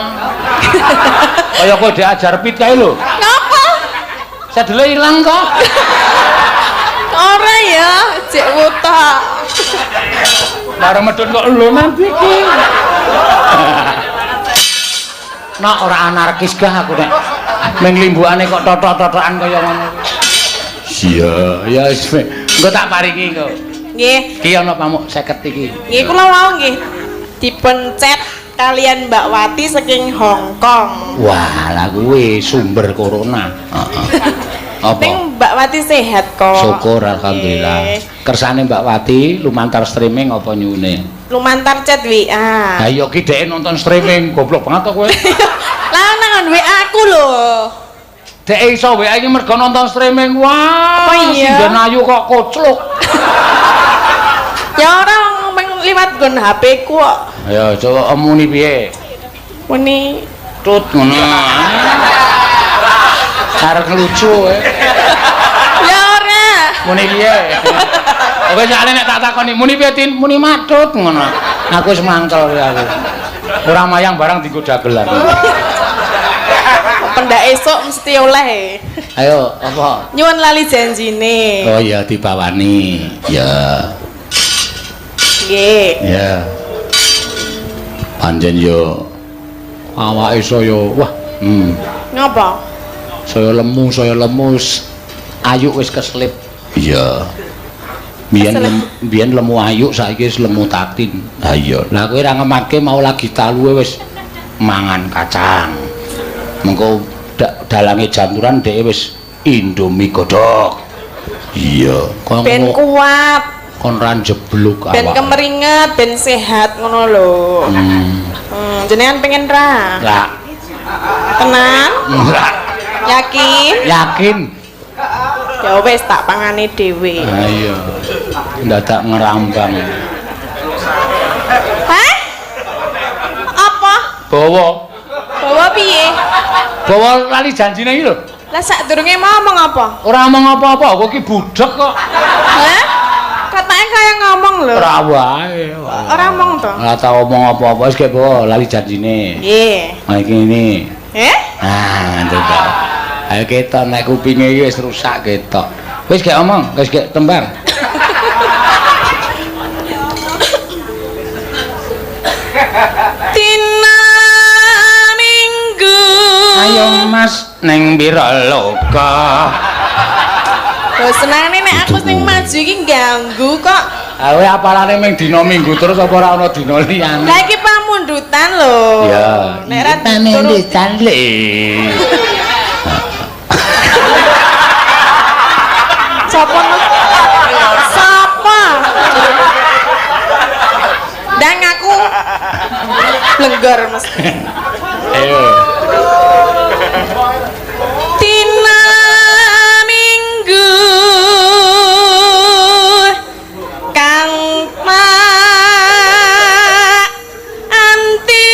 Kaya kowe diajar pit kae lho. Ngapa? Sedele ilang kok. Ora ya, jek wuta. Bareng medhun kok lho nanti iki. Nak ora anarkis gah aku nek ning limbukane kok totok-totokan kaya ngono. Iya, ya wis. Engko tak paringi engko. Nggih. Iki ana pamuk 50 iki. Nggih kula wau nggih dipencet kalian Mbak Wati saking Hong Kong. Wah, lah kuwi sumber corona. Heeh. Apa? Ning Mbak Wati sehat kok. Syukur alhamdulillah. Kersane Mbak Wati lumantar streaming apa nyune? Lumantar chat WA. Ha iya ki dhek nonton streaming, goblok banget to kowe. Lah nang WA aku lho. Dhek iso WA iki mergo nonton streaming. Wah, Apa iya? sinden ayu kok kocluk. Ya ora wong liwat nggon HP ku kok. Ayo coba muni piye? Muni Tut ngono. Arep lucu kowe. Ya ora. Muni piye? Oke, soalnya nek tak takoni muni piye Tin? Muni matut ngono. Aku wis mangkel ya aku. Ora mayang barang dienggo dagelan. Pendak esuk mesti oleh. Ayo, apa? Nyuwun lali janjine. Oh iya dibawani. Ya. Nggih. Ya. Pancen yo awake saya wah, Ngapa? Saya lemu, wis ayu wis keselip. Iya. Biyen lemu ayu saiki wis lemu tatin. Ha iya. Lah kowe ora ngematke mau lagi taluwe wis mangan kacang. Mengko dalange janturan dheke wis Indomie godhog. Iya, kon Ben kuat, kon ra njeblug ben awake. kemeringet, ben sehat ngono lho. Jenengan pengen ra? Lah, Tenan? lah, Yakin? yakin. Ya wis tak pangane dhewe. Ha iya. Ndadak ngerambang. Hah? Apa? Bawa, Bawa piye? bawa lali janjine iki lho. Lah sadurunge mau ngomong apa? Ora omong apa-apa, kowe iki budhek kok. Hah? Katanya kaya ngomong lho. Ora wae. Ora omong to? Ora tau omong apa-apa wis kek bawa lali janjine. Nggih. Nah iki ngene. Eh? Ah, ngono to. Ayo ketok nek kupinge iki wis rusak ketok. Wis gek omong, wis gek tembang. Dina Minggu. Ayo Mas ning Wiraloka. Bosenane nek aku sing maju iki ganggu kok. Awe apalane ming dina Minggu terus apa ora ana dina liyane? Lah iki pamundutan lho. Ya, Nek ra diturut pamundutan le. sapa no? Sapa? Ndang aku blenggor mesti. Ayo. Dina Minggu kang tak anti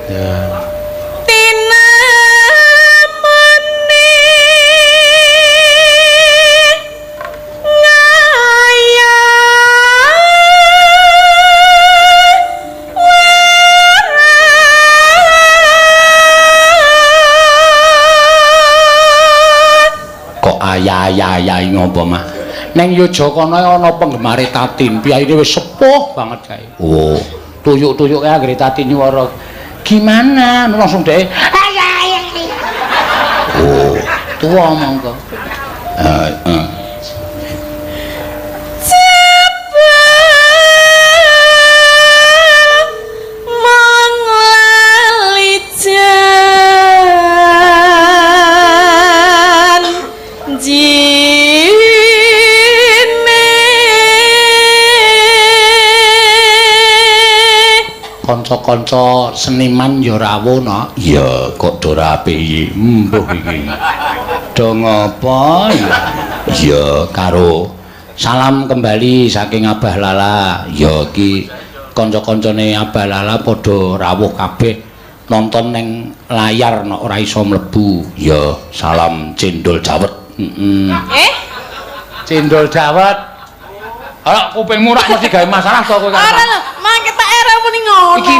Ya. Tinemune ngaya Kok ayah-ayah ngopo mah? Neng Yogyakarta ana penggemare Tatin, piyayine wis sepuh banget kae. Oh, tuyuk-tuyuk kae anggere Tatin nyuwara. Gimana? Langsung dhek ayah ayah. Oh, tuwa mongko. Heeh. Kanca-kanca seniman ya rawuh no. Iya, kok do rapi mbuh iki. Do ngapa ya? Iya, karo salam kembali saking Abah Lala. Ya iki kanca-kancane Abah Lala padha rawuh kabeh nonton ning layar nek ora iso mlebu. Ya, salam cendol dawet. Heeh. Eh? Cendol dawet. Ora kupingmu rak mesti gawe masalah to kowe. Ora lho, mang ketok era muni ngono. Iki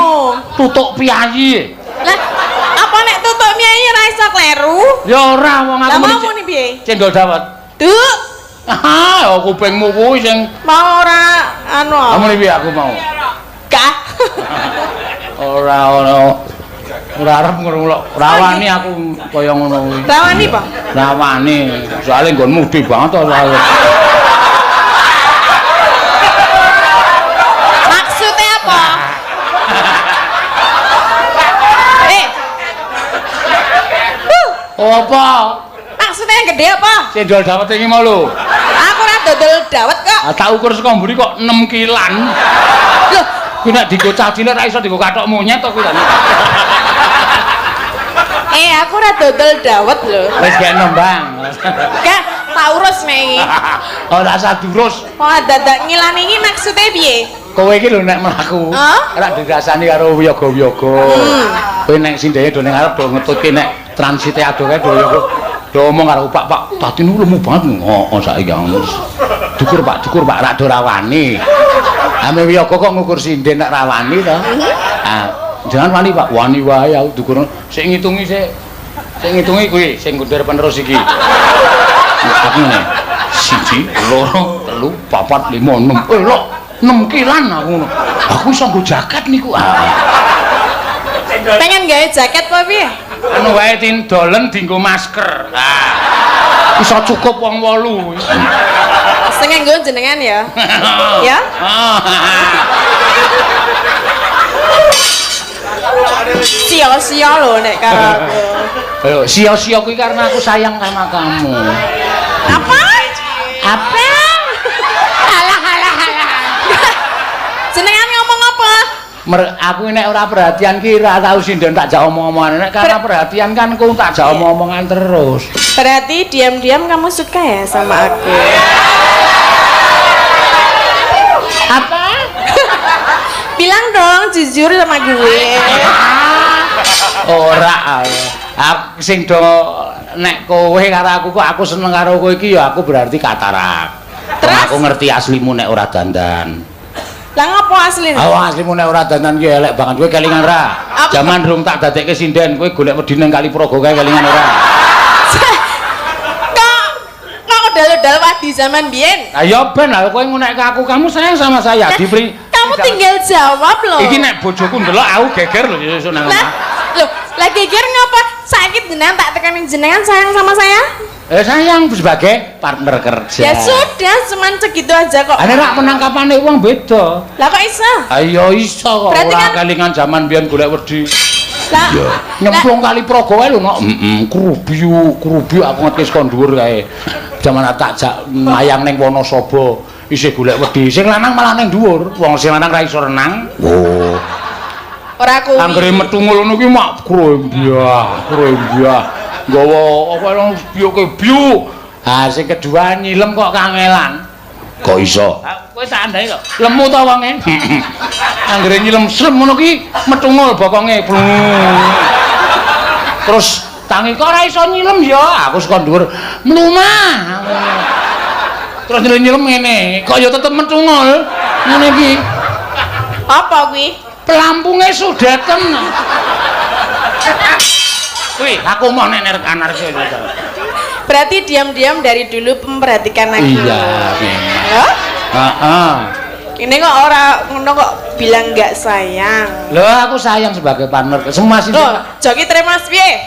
tutuk piyayi. Lah, apa nek tutuk piyayi ora iso kleru? Ya ora wong aku muni. Lah mau muni piye? Cendol dawet. Duk. Ah, kupingmu kuwi sing mau ora anu. Ah muni piye aku mau? Gak. Ora ora. Ora arep ngrungok. Rawani aku kaya ngono kuwi. Rawani, Pak? Rawani. Soale nggonmu gedhe banget to soale. Maksudnya apa? Apa? Maksudnya yang gede apa? Cendol dawet iki mau lho. Aku ora dodol dawet kok. Ah tak ukur saka mburi kok 6 kilan. Lho, kuwi nek dienggo cah cilik ra iso dienggo kathok monyet to kuwi ta. Aku ora dodol dawet lho. Wis gek nembang. Gak, tak urus nek iki. Ora usah durus. Kok dadak ngilani iki maksudnya piye? Kowe iki lho nek mlaku, ora dirasani karo wiyaga-wiyaga. Kowe nek sindene do ning arep do ngetutke nek transite adoh kae do wiyaga. Do omong karo Pak, Pak, tadi niku lemu banget. Heeh, saiki dukur Pak, dukur Pak, rak do rawani. Ame wiyaga kok ngukur sinden nek rawani to. Ah, jangan wani Pak, wani wae aku dukur. Sing ngitungi sik. Sing ngitungi kuwi sing ngundher penerus iki. Aku ngene. 1, 2, 3, 4, 5, 6. Eh lho, 6 kilan aku ngono. Aku iso nggo jaket niku. Ah. Pengen gawe jaket apa piye? Anu wae tindolen dienggo masker. Ah. Iso cukup wong 8. Sing nganggo jenengan ya. Ya? Sia-sia lho nek karo aku. Ayo, sia-sia kuwi karena aku sayang sama kamu. Apa? Apa? Alah alah alah. Jenengan ngomong apa? Aku nek ora perhatian ki ora tau sinden tak jak omong-omongan. Nek karena perhatian kan ku tak jak omong-omongan terus. Berarti diam-diam kamu suka ya sama aku? Apa? Bilang dong jujur sama gue. Ora. Aku sing do nek kowe karo aku kok aku seneng karo kowe iki ya aku berarti katarak. Terus? Aku ngerti aslimu nek ora dandan. Lah ngopo asline? Ah aslimu nek ora dandan ki elek banget. Kowe kelingan ra? Jaman rung tak dadekke sinden kowe golek wedi nang Kali Progo kae kelingan ora? Kok udal-udal wadi zaman biyen? Lah ya ben lah kowe ngunekke aku, kamu sayang sama saya. Diberi kamu tinggal jawab loh. Iki nek bojoku ndelok aku geger lho sesuk nang omah. Lho, lah geger ngapa? Saiki jenengan tak tekanin jenengan sayang sama saya? Sayang sebagai partner kerja. Ya sudah, cuman segitu aja kok. Ane rak penangkapane wong beda. Lah kok iso? Ayo iso kok. Berarti ora kan kelingan zaman biyen golek wedi. Lah nyemplung Kali Progo kae lho nok. Heeh, krubiu, krubiu aku ngerti saka dhuwur kae. Jaman tak jak mayang ning Wonosobo isih golek wedi. Sing lanang malah ning dhuwur. Wong sing lanang ra iso renang. Oh. Ora kuwi. Anggere metu ngono kuwi mak krembyah, krembyah. Nggawa apa biuke biu. Ha sing kedua nyilem kok kangelan. Kok iso? Kowe tak andai kok. Lemu ta wonge? Anggere nyilem slem ngono ki metungul bokonge. Terus tangi kok ora iso nyilem ya. Aku saka dhuwur mlumah. Terus nyilem ngene, kok ya tetep metungul. Ngene iki. Apa kuwi? Pelampunge sudeten. Kuwi aku mau nek nek anarki. Berarti diam-diam dari dulu memperhatikan aku. Iya, memang. Loh? Heeh. Ini kok ora ngono kok bilang nggak sayang. Loh, aku sayang sebagai partner. Semua sih. Loh, joki terima piye?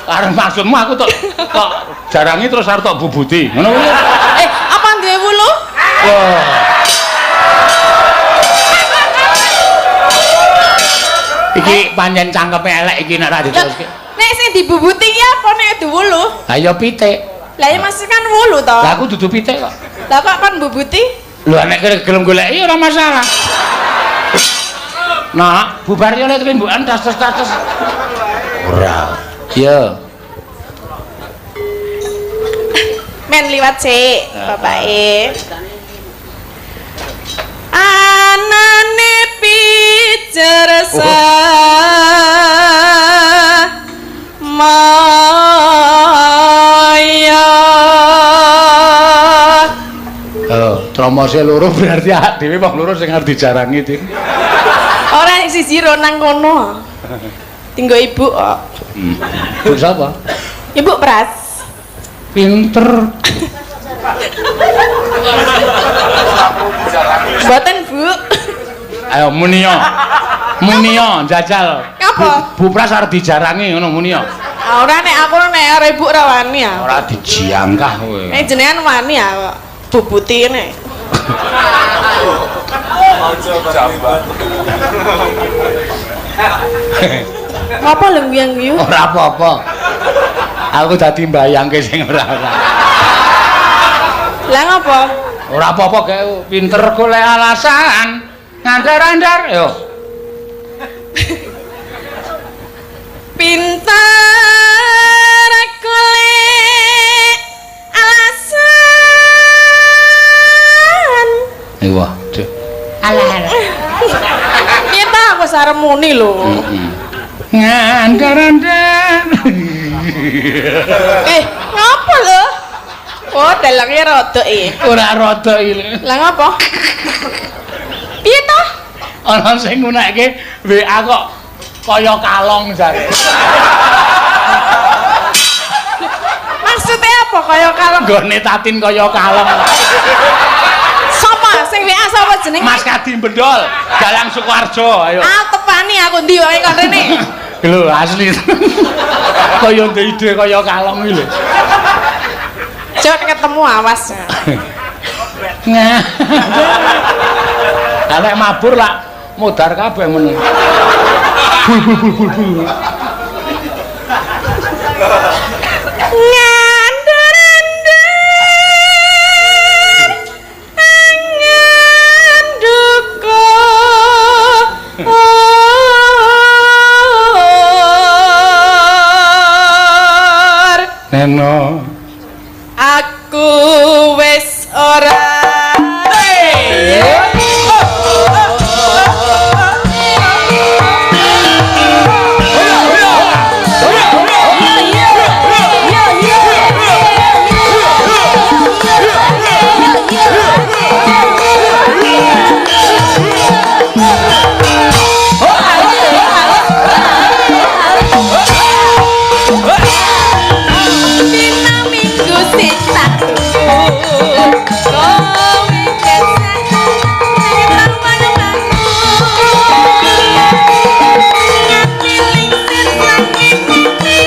Arep maksudmu aku tok kok jarangi terus arep tok bubuti. Ngono kuwi. Apa duwe wulu? Wah. Iki pancen cangkeme elek iki nek ra diteruske. Nek sing dibubuti iki apa nek duwe wulu? Lah ya pitik. Lah ya masih kan wulu to. Lah aku dudu pitik kok. Lah kok kon bubuti? Lho nek gelem goleki ora masalah. Nah, bubar yo lek limbukan tas-tas. Ora. Yo. Men liwat sik, bapake. Anane pijer maya. Oh, tromose loro berarti awak dhewe wong loro sing arep dijarangi, Tin. Ora siji ro nang kono. Tinggo ibu kok. Bu sapa? Ibu Pras. Pinter. Mboten, Bu. Ayo munio. Munio jajal. Ngapa? Bu Pras arep dijarangi ngono munio. Ah, ora nek aku nek karo ibu ora wani ya. Ora dijangkah kowe. Nek jenengan wani ya kok. Bubuti nek. Ngapa lho guyang-guyu? Ora apa-apa. Aku dadi mbayangke sing ora-ora. Lah ngapa? Ora apa-apa gawe pinter golek alasan. Ngandar-andar yo. Pinter golek alasan. Wah, duh. Alah alah. Piye ta aku sarep muni lho. Ngandar-andar. Ngapa lho? Oh, dalange rodok iki. Ora rodok iki. Lah ngapa? Piye ta? Ana sing ngunekke WA kok kaya kalong jare. Maksudnya apa kaya kalong? Nggone Tatin kaya kalong. Sapa sing WA sapa jenenge? Mas Kadi Bendol, Dalang Sukoharjo, ayo. Ah, tepani aku ndi wae kon rene. Lho, asli. Kaya ndek ide kaya kalong iki lho. Cok ketemu awas. Nah. Lah nek mabur lak modar kabeh ngono. Bul bul bul bul bul. Ngandar-andar angan duka. Neno. Aku wis ora. Dina minggu sing tak tunggu. Kowe biasa nang mangu. Nganti lingsir saking pipi.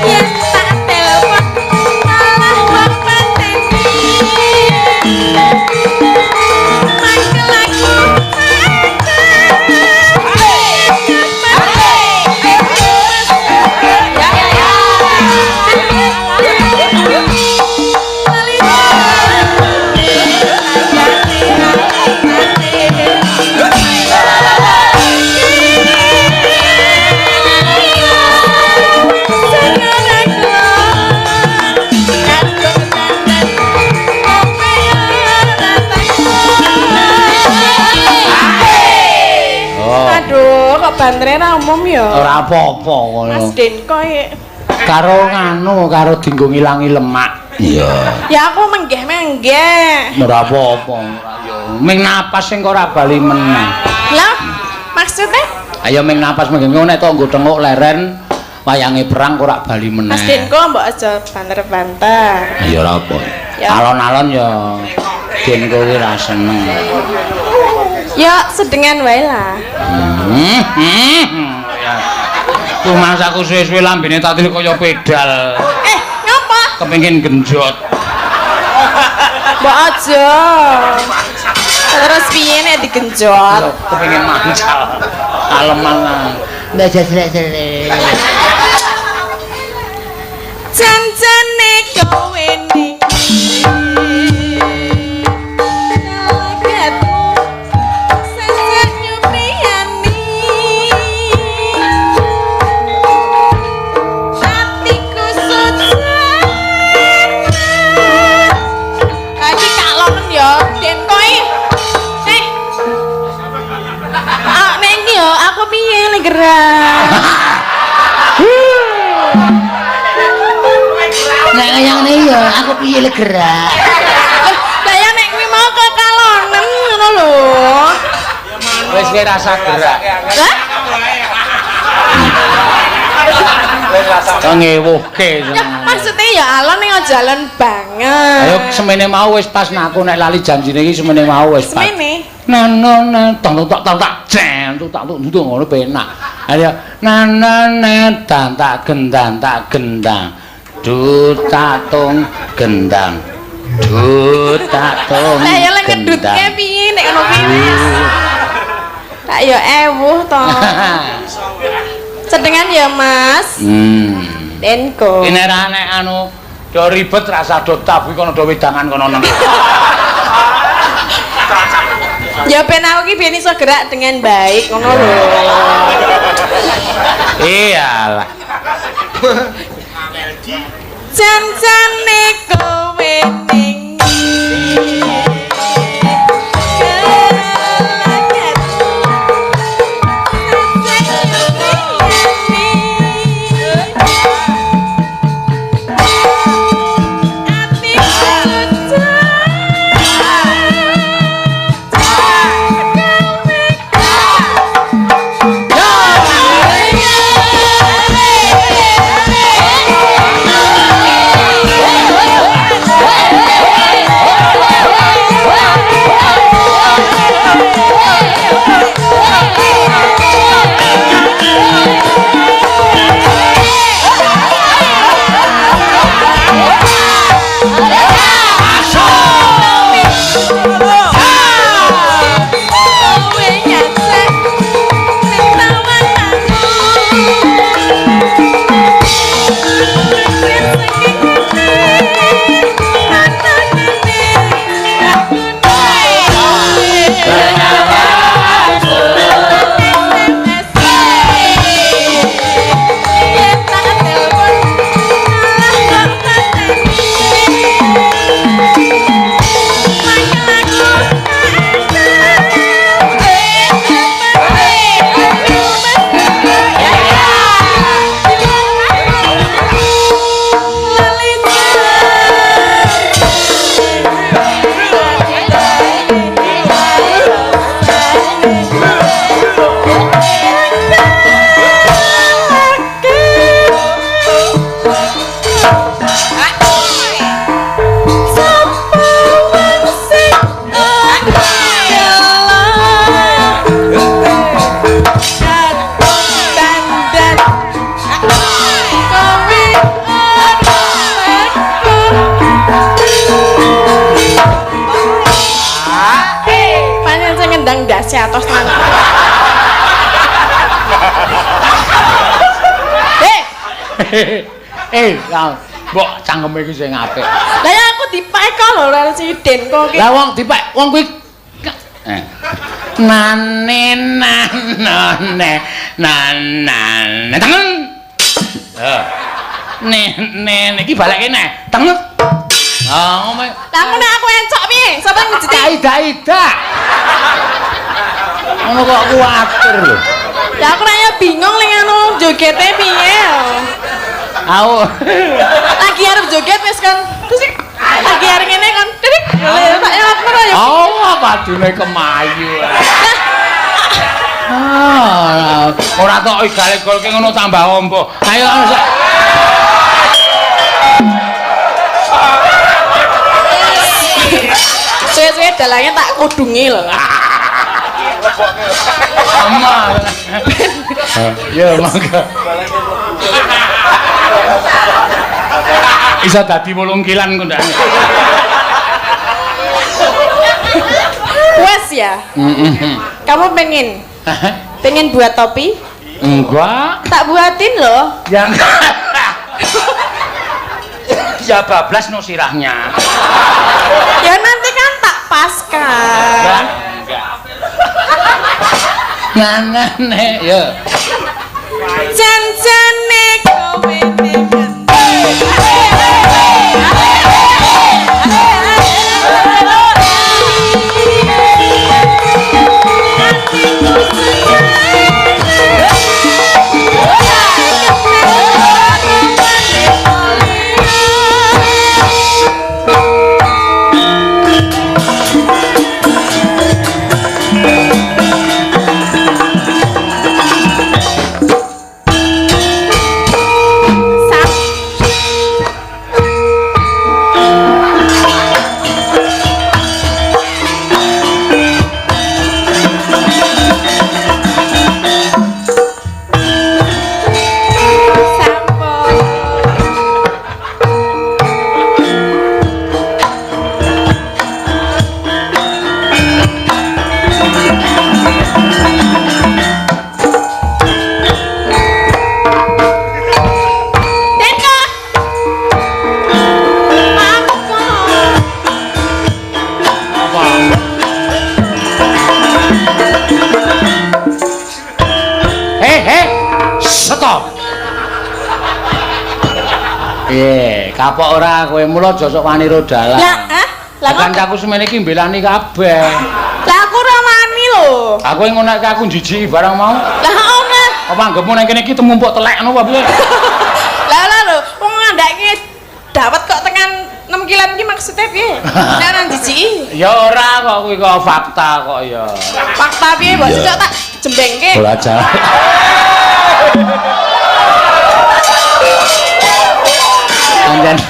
Yen tak telepon malah mbok pateni. Mangkel aku. Oh. Aduh, kok bantere ra umum ya? Ora apa-apa ngono. Mas Denko ya. Karo nganu, karo dinggo ngilangi lemak. Iya. Ya aku menggeh-menggeh. Ora apa-apa, ora yo. Ming napas sing ora bali meneh. Lah, maksudnya Ayo ming napas mengko nek tok nggo tenguk leren wayange perang ora bali meneh. Mas Denko mbok aja banter-banter. Ya ora apa. Ya. Alon-alon ya Denko kuwi ra seneng. Ya sedengan wae lah. Ya. Rumangsaku suwe-suwe lambene tatil kaya pedal. Ngapa? Kepengin genjot. Mbok aja. Terus piye nek digenjot? Kepengin mancal. Aleman. Mbak selek-selek. Kowe ning Gelagatmu sesek nyupriyani atiku sujan. Iki kalonen ya, Den koi. Eh. Ah, nek iki yo aku piye le gerak. Nek kaya ngene ya aku piye le gerak. Lah ya nek kuwi mau kekalonen ngono lho. Wis kowe rasa gerak. Lah, Ngewuhke. ya maksudnya ya alon ning aja alon banget. Ayo semene mau wis pas nah aku nek lali janjine iki semene mau wis pas. Semene. Na na na tang tak tang tak jen tu tak tu ngono penak. Ayo na na na dan tak gendang tak gendang. Du tak tung gendang. Du tak tung. Lah ya lek ngedutke piye nek ngono kuwi wis. Tak ya ewuh to. Cedengan ya, Mas. Denko. Ini ra nek anu do ribet rasa do tabu kono do wedangan kono nang. Ya ben aku ki ben iso gerak dengan baik ngono lho. Iyalah. Jan-jane kowe ning gelagatmu sesek nyupriyani atiku sujan kowe nyacek ning tawananku. Wis saking ngene, ana ngene, aku duwe. SMS. Yen tak telepon, malah kok pateni. Mangkel aku Pancen sing ngendang ndase atos nang. Eh, Eh, lah mbok cangkeme iki sing apik. lah ya aku dipek kok lho karo si Denko ki. Lah wong dipek wong kuwi eh. Nane nanone nanane tengen. Eh. Ne ne iki balekke neh. Tengen. Ah, ngomong. Lah aku nek aku encok piye? Sapa yang ngejeti? Ida ida. Ngono kok kuwatir lho. Lah aku nek ya bingung ling anu jogete piye. Aku Lagi arep joget wis kan. Terus iki lagi arep ngene kan. Titik. Tak ya aku ya. Oh, padune kemayu. Ah, ora tok igale-golke ngono tambah ombo. Ayo sak. Suwe-suwe dalangnya tak kudungi lho. Ama. Ya monggo. Isa dadi 8 kilan kok ndak. Puas ya? Heeh. Kamu pengen pengen buat topi? Enggak. Tak buatin loh. Yang Ya bablas no sirahnya. Ya nanti kan tak paskan. Enggak, enggak. Ngene ya. Jan-jane kowe ning Kapok ora kowe mula aja sok wani ro dalan. Lah, hah? Lah kok kancaku semene iki mbelani kabeh. Lah aku ora wani lho. Aku ngono aku njijiki barang mau. Lah ora. Apa anggepmu nang kene iki temumpuk telek ngono apa piye? Lah lah lho, wong ngandhake dawet kok tekan 6 kilan iki maksudnya piye? Nek ora njijiki. Ya ora kok kuwi kok fakta kok ya. Fakta piye mbok cocok tak jembengke. Belajar. Anjen.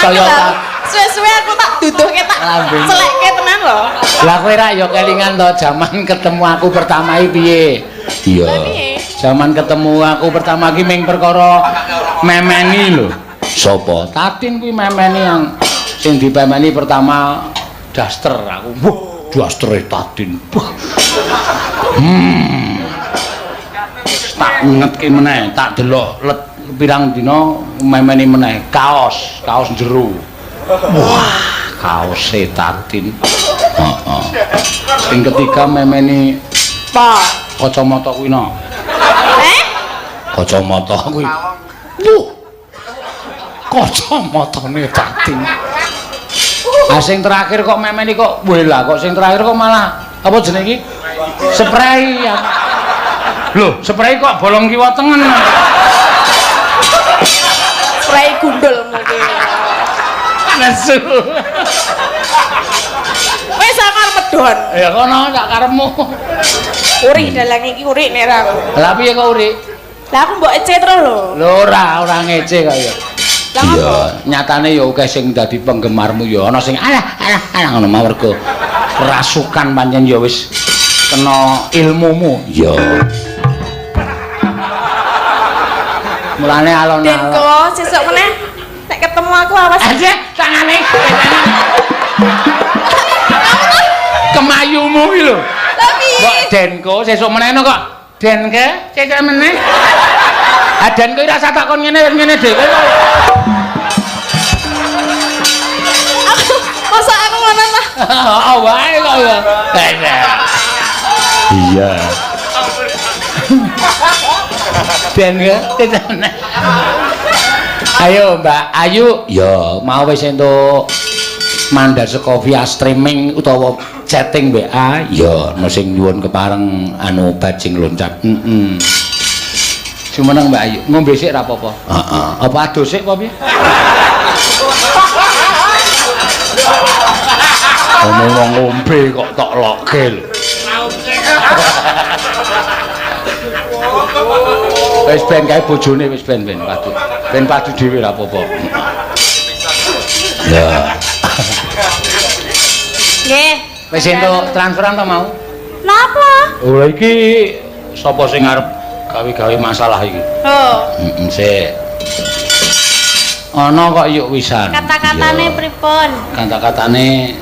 Kaya suwe-suwe aku tak duduhke tak celekke tenan lho. Lah kowe ra ya kelingan to jaman ketemu aku pertama iki piye? Iya. Jaman ketemu aku pertama iki ming perkara memeni lho. Sapa? Tatin kuwi memeni yang sing dipemeni pertama daster aku. Wah, dastere Tatin. Wah. Tak ngetke meneh, tak delok let pirang dina memeni meneh kaos, kaos jero. Wah, kaose Tatin. Heeh. Sing ketiga memeni apa? Kacamata kuwi no. Eh? Kacamata kuwi. Wuh. Kacamatane Tatin. Ah sing terakhir kok memeni kok weh lah kok sing terakhir kok malah apa jenenge iki? Spray. Lho, spray kok bolong kiwa tengen. Spray gundul mungkin. Nesu. Wis aku arep medhon. Ya kono sak karepmu. Uri dalang iki uri nek ra aku. Lah piye kok uri? Lah aku mbok ece terus lho. Lho ora ngece kok ya. Iya, nyatane ya akeh sing dadi penggemarmu ya ana sing alah alah alah ngono mawon mergo rasukan pancen ya wis kena ilmumu. Iya. Mulane alon-alon. Denko sesuk meneh nek ketemu aku awas. Aja tangane. Kemayumu iki lho. Lah piye? Mbok Denko sesuk meneh kok. Denke sesuk meneh. Ah Denko iki rasa takon ngene wis ngene dhewe kok. Aku mosok aku ngono ta? Heeh wae kok ya. Iya. Denke sesuk meneh. Ayo Mbak Ayu, ya mau wis entuk mandar saka via streaming utawa chatting WA, ya ana sing nyuwun kepareng anu bajing loncat. Heeh. Jumeneng Mbak Ayu, ngombe sik ra apa-apa. Heeh. Apa adus sik apa piye? Ono wong ngombe kok tok loke lho. Wis ben kae bojone wis ben ben padu. Ben padu dhewe ra apa-apa. Ya. Nggih. Wis entuk transferan to mau? Napa? Oh lha iki sapa sing arep gawe-gawe masalah iki? Oh. Heeh, sik. Ana kok yuk wisan. Kata-katane pripun? Kata-katane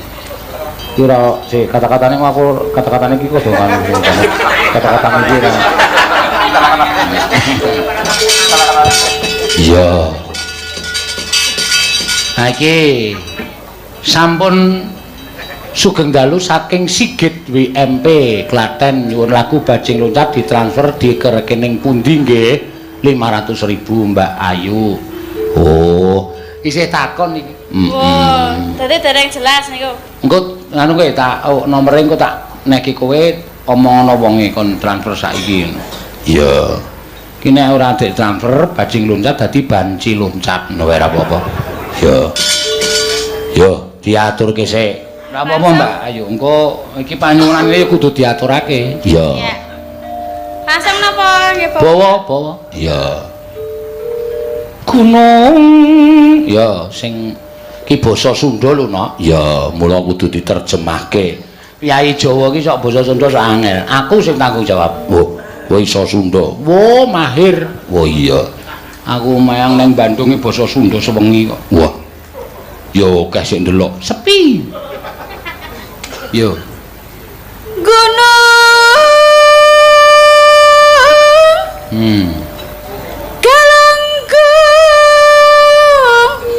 iki ora sik kata-katane aku kata-katane iki kudu karo kata-katane iki ora. Iya. Nah iki sampun sugeng dalu saking Sigit WMP Klaten nyuwun lagu Bajing Loncat ditransfer di ke rekening pundi nggih 500.000 Mbak Ayu. Oh, isih takon iki. Oh, dadi dereng jelas niku. Engko anu kowe tak oh, nomere engko tak neki kowe omong ana wonge kon transfer saiki. Iya. Ki nek ora ditransfer Bajing Loncat dadi banci loncat ngono wae ora apa-apa. Yo. Yo, diaturke sik. Ora apa-apa, Mbak. Ayo engko iki panyuwunane kudu diaturake. Iya. Iya. Langsung napa nggih, Bapak? Bawa, bawa. Iya. Gunung. Ya, sing ki basa Sunda lho, Nok. Ya, mula kudu diterjemahke. Kyai Jawa ki sok basa Sunda sok angel. Aku sing tanggung jawab. Oh, kowe iso Sunda. Wo, mahir. Oh iya. Aku mayang nang Bandung ki basa Sunda sewengi kok. Wah. Ya akeh sing ndelok. Sepi. Yo. Gunung Galunggung.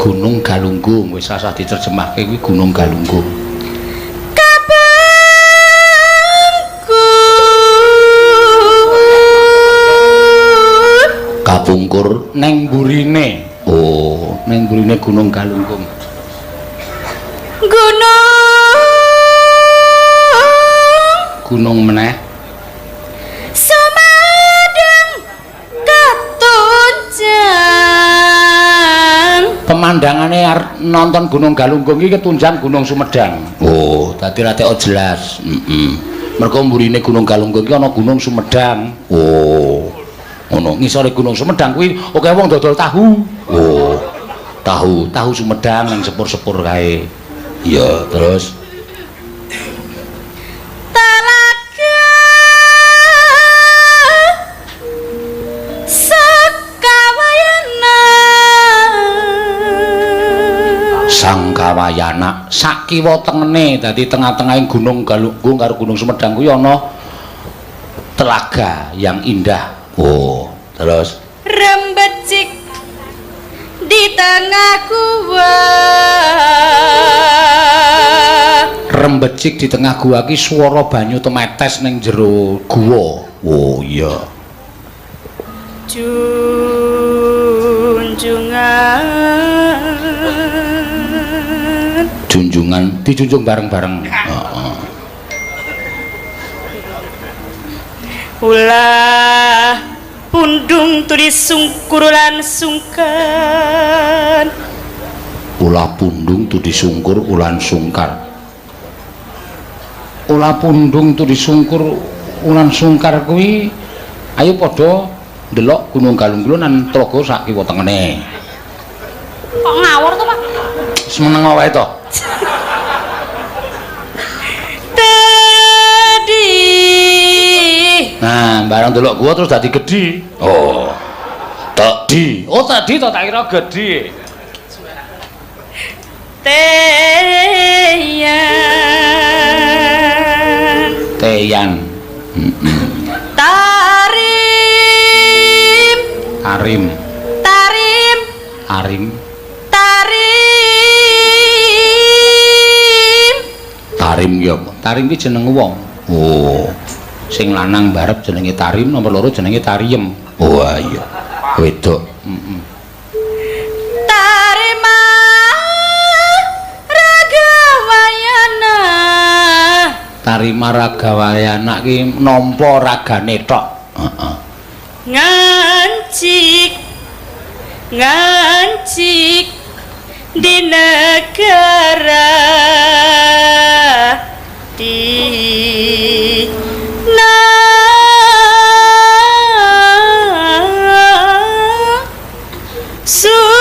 Gunung Galunggung wis rasah diterjemahke kuwi Gunung Galunggung. Kapungkur. Kapungkur neng burine. Oh, neng burine Gunung Galunggung. Gunung Gunung meneh Sumedang ketunjang. Pemandangane arep nonton Gunung Galunggung iki ketunjang Gunung Sumedang. Oh, dadi ra teko jelas. Heeh. Mergo mburine Gunung Galunggung iki ana Gunung Sumedang. Oh. Ngono, ngisore Gunung Sumedang kuwi akeh wong dodol tahu. Oh. Tahu, tahu Sumedang ning sepur-sepur kae. Iya, terus Talaga Sakawayana. Sangkawayana sakiwa tengene dadi tengah-tengahing Gunung Galunggung karo Gunung Sumedang kuwi ana telaga yang indah. Oh, terus Rembecik di tengah gua. Rembecik di tengah gua ki swara banyu temetes ning jero gua. Oh iya. Junjungan. Junjungan dijunjung bareng-bareng. Heeh. Ulah pundung tuli sungkur lan sungkan. Ulah pundung tudi sungkur ulan sungkar. Ulah pundung tudi sungkur ulan sungkar kuwi ayo padha ndelok Gunung Galunggung lan tlaga sak kiwa tengene. Kok ngawur to, Pak? Semeneng wae to. Tadi. Nah, barang delok gua terus dadi gedhi. Oh. Tadi. Oh, tadi to tak kira gedhi. Teyan. Teyan. Tarim. Tarim. Tarim. Tarim. Tarim. Tarim ki apa? Tarim ki jeneng wong. Oh. Sing lanang barep jenenge Tarim, nomor loro jenenge Tariem. Oh iya. Wedok. Heeh. Tarima Ragawayana. Tarima Ragawayana ki nampa ragane tok. Heeh. Ngancik ngancik di negara di na Sunda.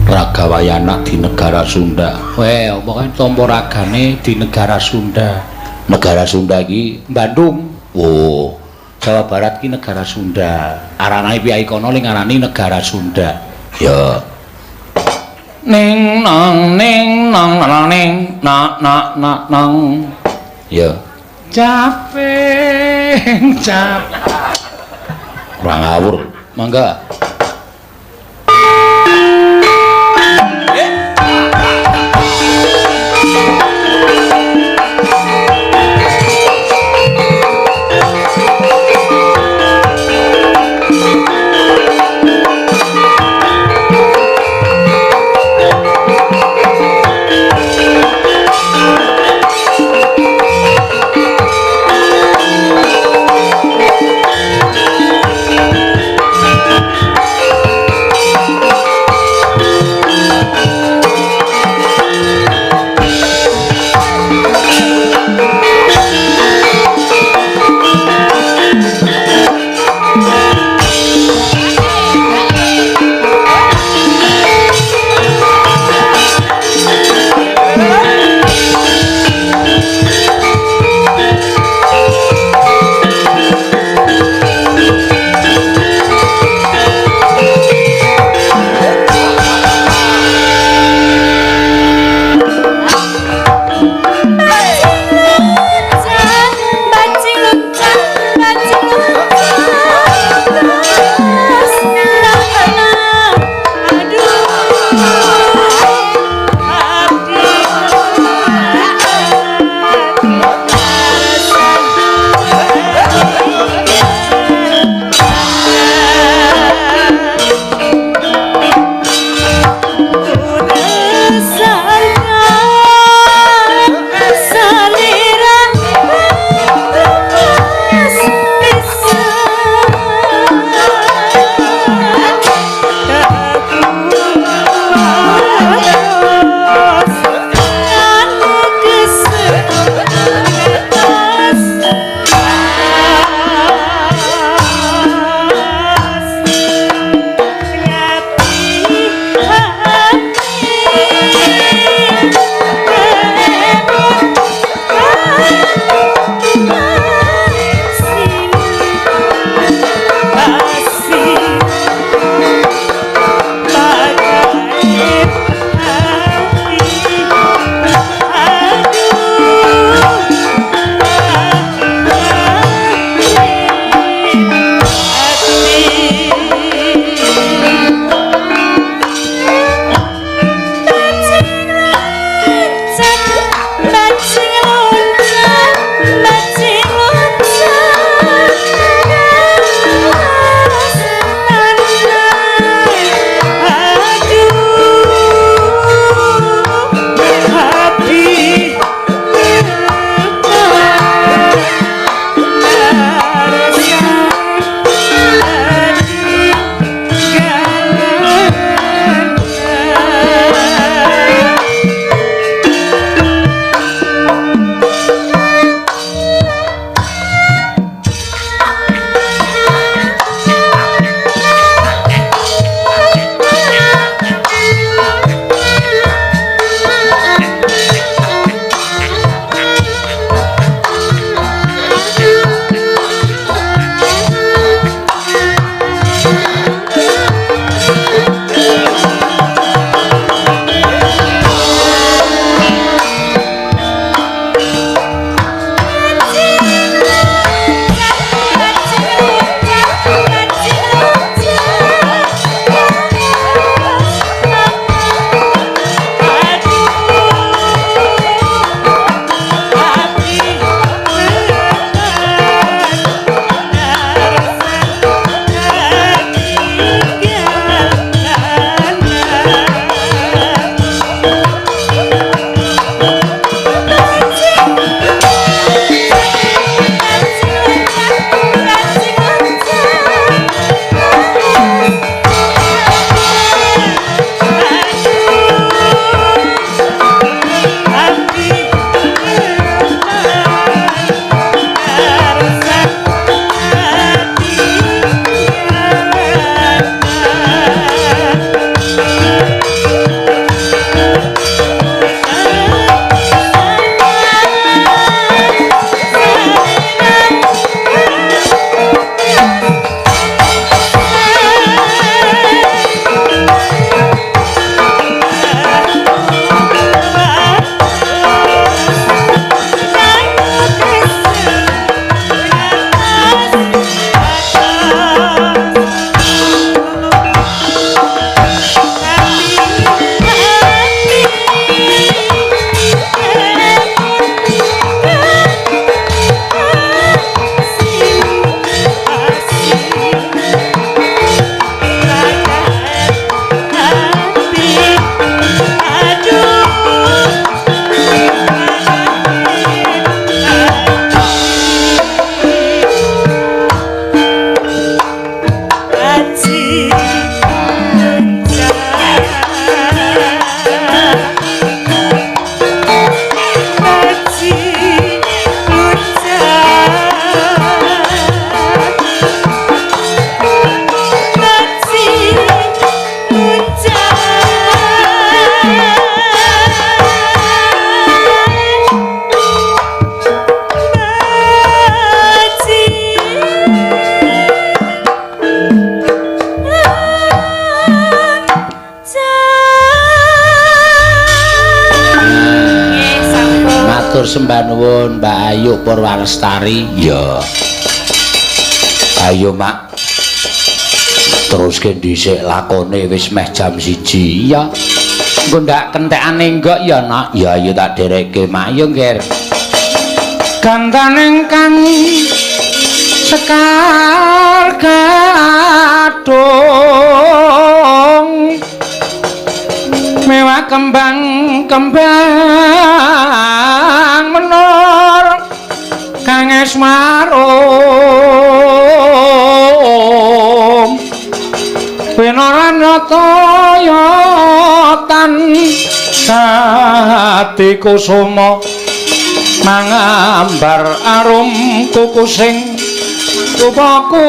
Ragawayana di negara Sunda. Weh, apa kae tampa ragane di negara Sunda. Negara Sunda iki Bandung. Oh, Jawa Barat ki negara Sunda. Aranane piyai kono ling ngarani negara Sunda. Ya. Ning nang ning nang nang ning na na na nang. Ya. Capek. Ing cap. Ora ngawur. Mangga. sembah nuwun Mbak Ayu Purwalestari. Iya. Ayo Mak. Teruske dhisik lakone wis meh jam 1. Iya. Engko ndak kentekane enggak ya, Nak? Ya ayo tak derekke, Mak. Yo, Ngger. Gantane kang sekar gadung mewah kembang kembang menur kang esmarum penoran tan sati kusuma mangambar arum kukusing rupaku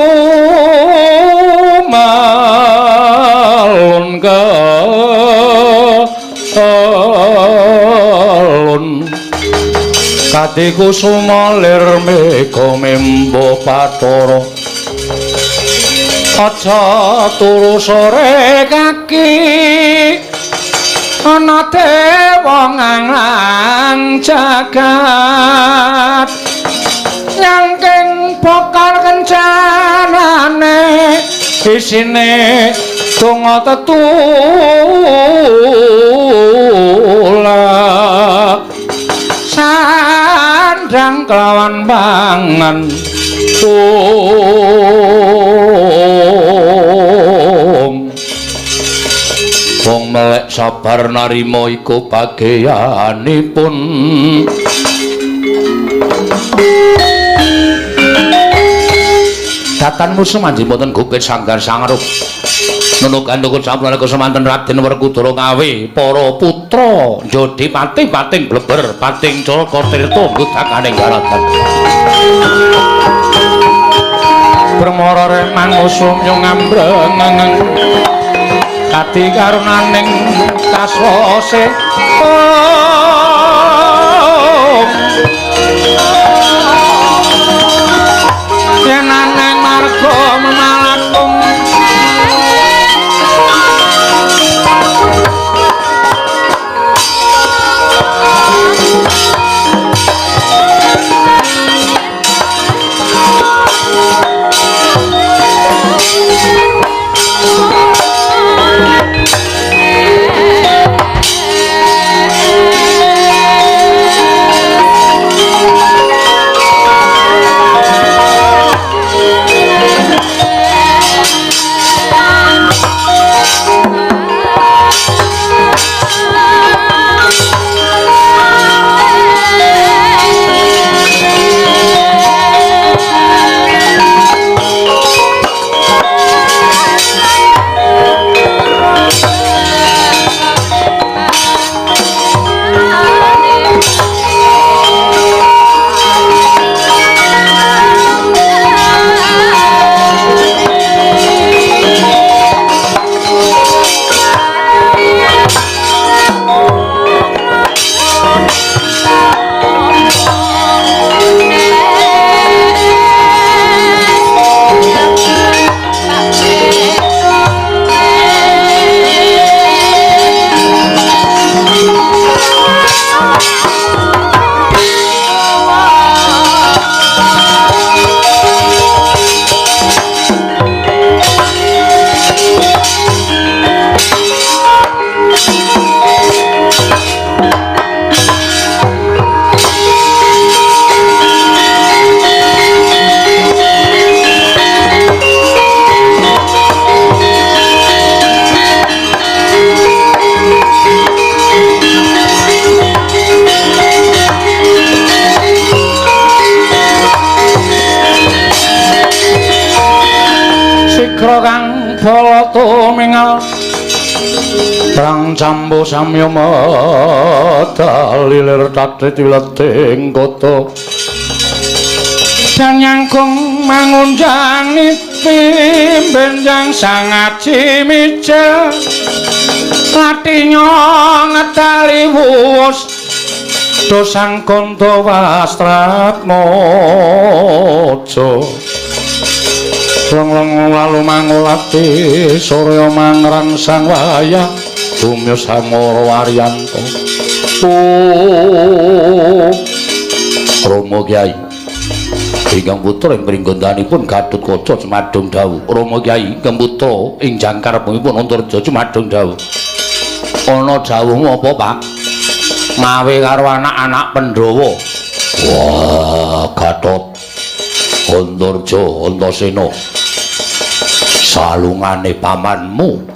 melun kelun kadi kusuma lir mega membo bathara aja turu sore kaki ana dewa nganglang jagat nyangking bokor kencanane isine donga tetula sandang kelawan pangan wong melek sabar narima iku bageyanipun. Datan musuh manjing wonten gupit sanggar sangarup nunukan tukul sampun semanten Raden Werkudara Ngawi para putra njodi pating pating bleber pating calaka tirta ngudakaning daratan Brahmara remang usum yung ngambreng kadi karunaning kaswase yen aneng marga memalatung Sigra kang bala tumingal Prang cambo samya medal lilir tatit wileting kota Janyangkung mangunjang niti benjang sangaji mijil latinya ngedali wuwus dosang kanta wastratmaja long-long lalu mangulati surya mangrangsang wayah bumya samara waryanto. Rama Kyai ingkang putra ing pringgondanipun Gatotkaca cumadung dawuh. Rama Kyai ingkang putra ing jangkar bumipun Antarja cumadung dawuh. Ana dawuhmu apa, Pak? Mawe karo anak-anak Pandhawa. Wah, Gatot Antarja Antasena. Salungane pamanmu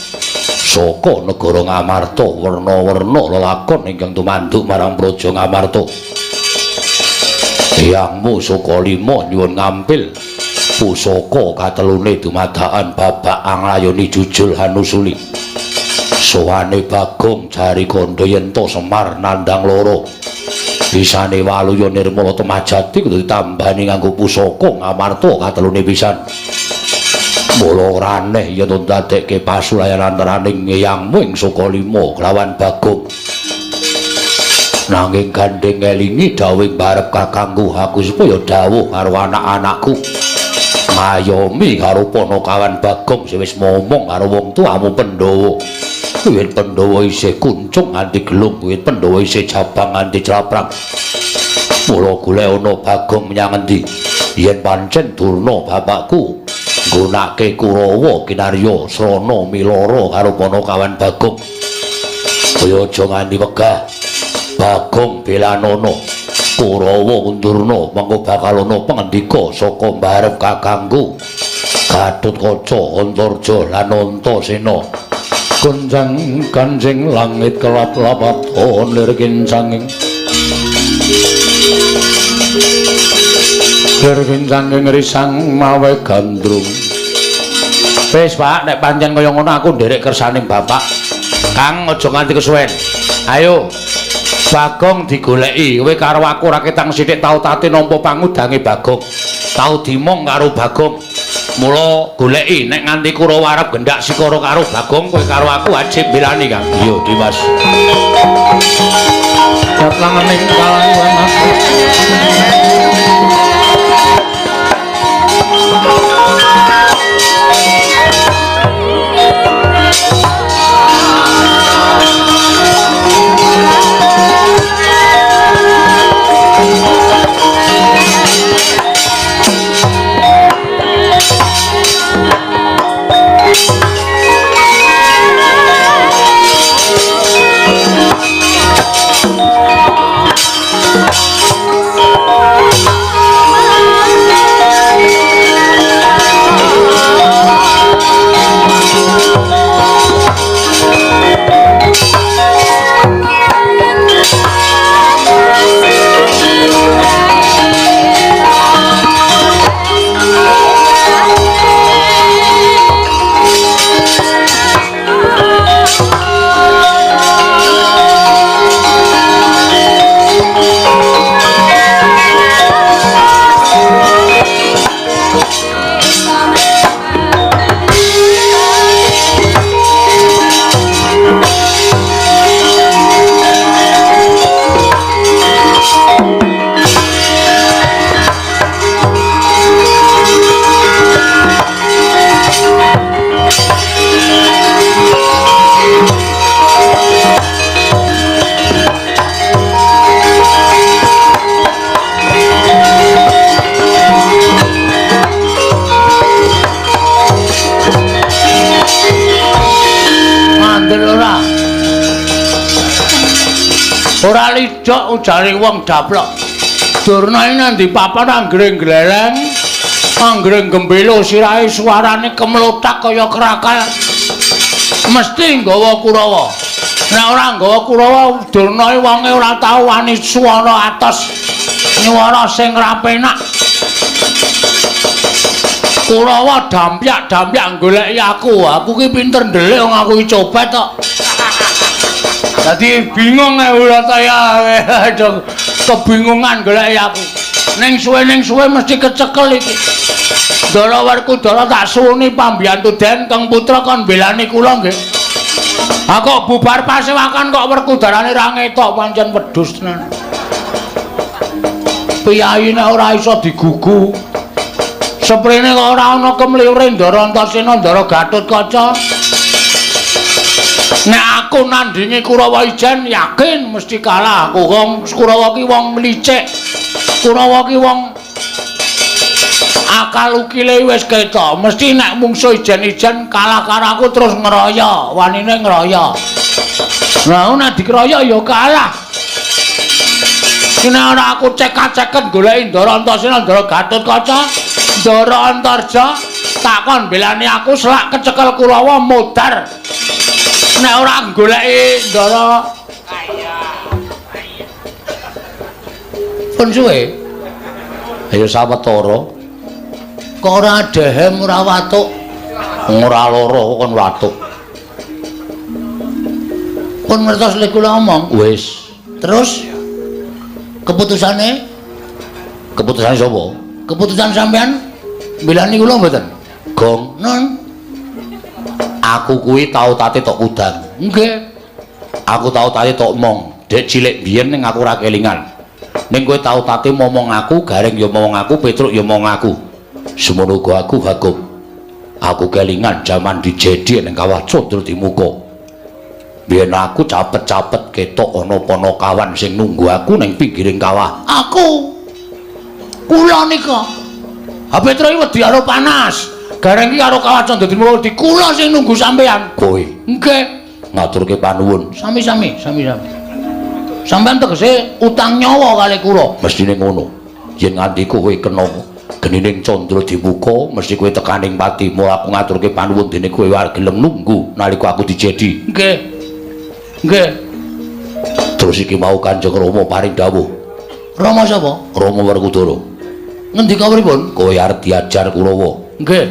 saka negara Ngamarta werna-werna lelakon ingkang tumanduk marang Praja Ngamarta. Eyangmu Sukalima nyuwun ngampil pusaka katelune dumadakan babak anglayoni jujul hanusuli. Sowane Bagong jari kandha yen to Semar nandhang loro. Bisane Waluya Nirmala Temajati kudu ditambani nganggo pusaka Ngamarta katelune pisan. Mula ora aneh yen ndadekke pasulayan antaraning eyangmu ing Sukalima kelawan Bagong. Nanging gandeng ngelingi dawuhing barep kakangku aku supaya dawuh karo anak-anakku. Ngayomi karo Panakawan Bagong sing wis momong karo wong tuamu Pandhawa. Wiwit Pandhawa isih kuncung nganti gelung, wiwit Pandhawa isih jabang nganti claprang. Mula golek ana Bagong menyang endi? Yen pancen Durna bapakku nggunake Kurawa kinarya srana milara karo Panakawan Bagong. Kaya aja nganti wegah. Bagong belanana Kurawa undurna mengko bakal ana pangendika saka mbarep kakangku Gatotkaca Antarja lan Antasena. Gonjang kanjing langit kelap-lapaton lir kincanging lir kincanging risang mawe gandrung. Wis Pak, nek pancen kaya ngono aku nderek kersaning bapak. Kang aja nganti kesuwen. Ayo Bagong digoleki, kowe karo aku ora ketang sithik tau tate nampa pangudange Bagong. Tau dimong karo Bagong. Mula goleki nek nganti Kurawa arep gendak sikara karo Bagong, kowe karo aku wajib belani, Kang. Iya, Dimas. Katlanganing kalangwan aku. Ora licok ujare wong daplok. Durna iki nang ndi papan anggere gleleng, anggere gembelo sirahe suarane kemlothak kaya krakal. Mesti nggawa Kurawa. Nek ora nggawa Kurawa, Durna iki wonge ora tau wani suara atos. Nyuwara sing ra penak. Kurawa dampyak-dampyak goleki aku. Aku ki pinter ndelik wong aku iki cobat kok. Dadi bingung ora saya kebingungan goleki aku. Ning suwe mesti kecekel iki. Ndara Werkudara tak suwuni pambiyantu Den Kang Putra kon belani kula nggih. Ha kok bubar pasewakan kok Werkudarane ra ngetok pancen wedhus tenan. Piyayi nek ora iso digugu. Seprene kok ora ana kemliure Ndara Antasena Ndara Gatotkaca. Nek aku nandingi Kurawa ijen yakin mesti kalah aku. Wong Kurawa ki wong licik. Kurawa ki wong akal ukile wis ketok, mesti nek mungsuh ijen-ijen kalah karo aku terus ngeroyo, wanine ngeroyo. Lah nek dikeroyok ya kalah. Nek ora aku cekak-ceken goleki Ndara Antasena, Ndara Gatotkaca, Ndara Antarja, takon belani aku selak kecekel Kurawa modar. Nek ora goleki Ndara pun suwe. Ayo sawetara. Kok ora dehem ora watuk? Ora lara kok kon watuk. Pun ngertos lek kula omong. Wis. Terus keputusane? Keputusane sapa? Keputusan sampean mbelani kula mboten? Gong, non. Aku kuwi tau tate tok kudang. Nggih. Aku tau tate tok mong. Dek cilik biyen ning aku ora kelingan. Ning kowe tau tate momong aku, Gareng ya momong aku, Petruk ya momong aku. Semono uga aku Bagong. Aku kelingan jaman dijedi ning kawah Condro Dimuka. Biyen aku capet-capet ketok ana panakawan sing nunggu aku ning pinggiring kawah. Aku. Kula nika. Ha Petruk iki wedi karo panas. Gareng iki karo kawah Condro Dimuka wedi kula sing nunggu sampean. Kowe. Nggih. Ngaturke panuwun. Sami-sami, sami-sami. Sampean tegese utang nyawa kali kula. Mestine ngono. Yen nganti kowe kena genining Condro Dimuka, mesti kowe tekaning pati. Mula aku ngaturke panuwun dene kowe arep gelem nunggu nalika aku dijedi. Nggih. Nggih. Terus iki mau Kanjeng Rama paring dawuh. Rama sapa? Rama Werkudara. Ngendika pripun? Kowe arep diajar Kurawa. Nggih.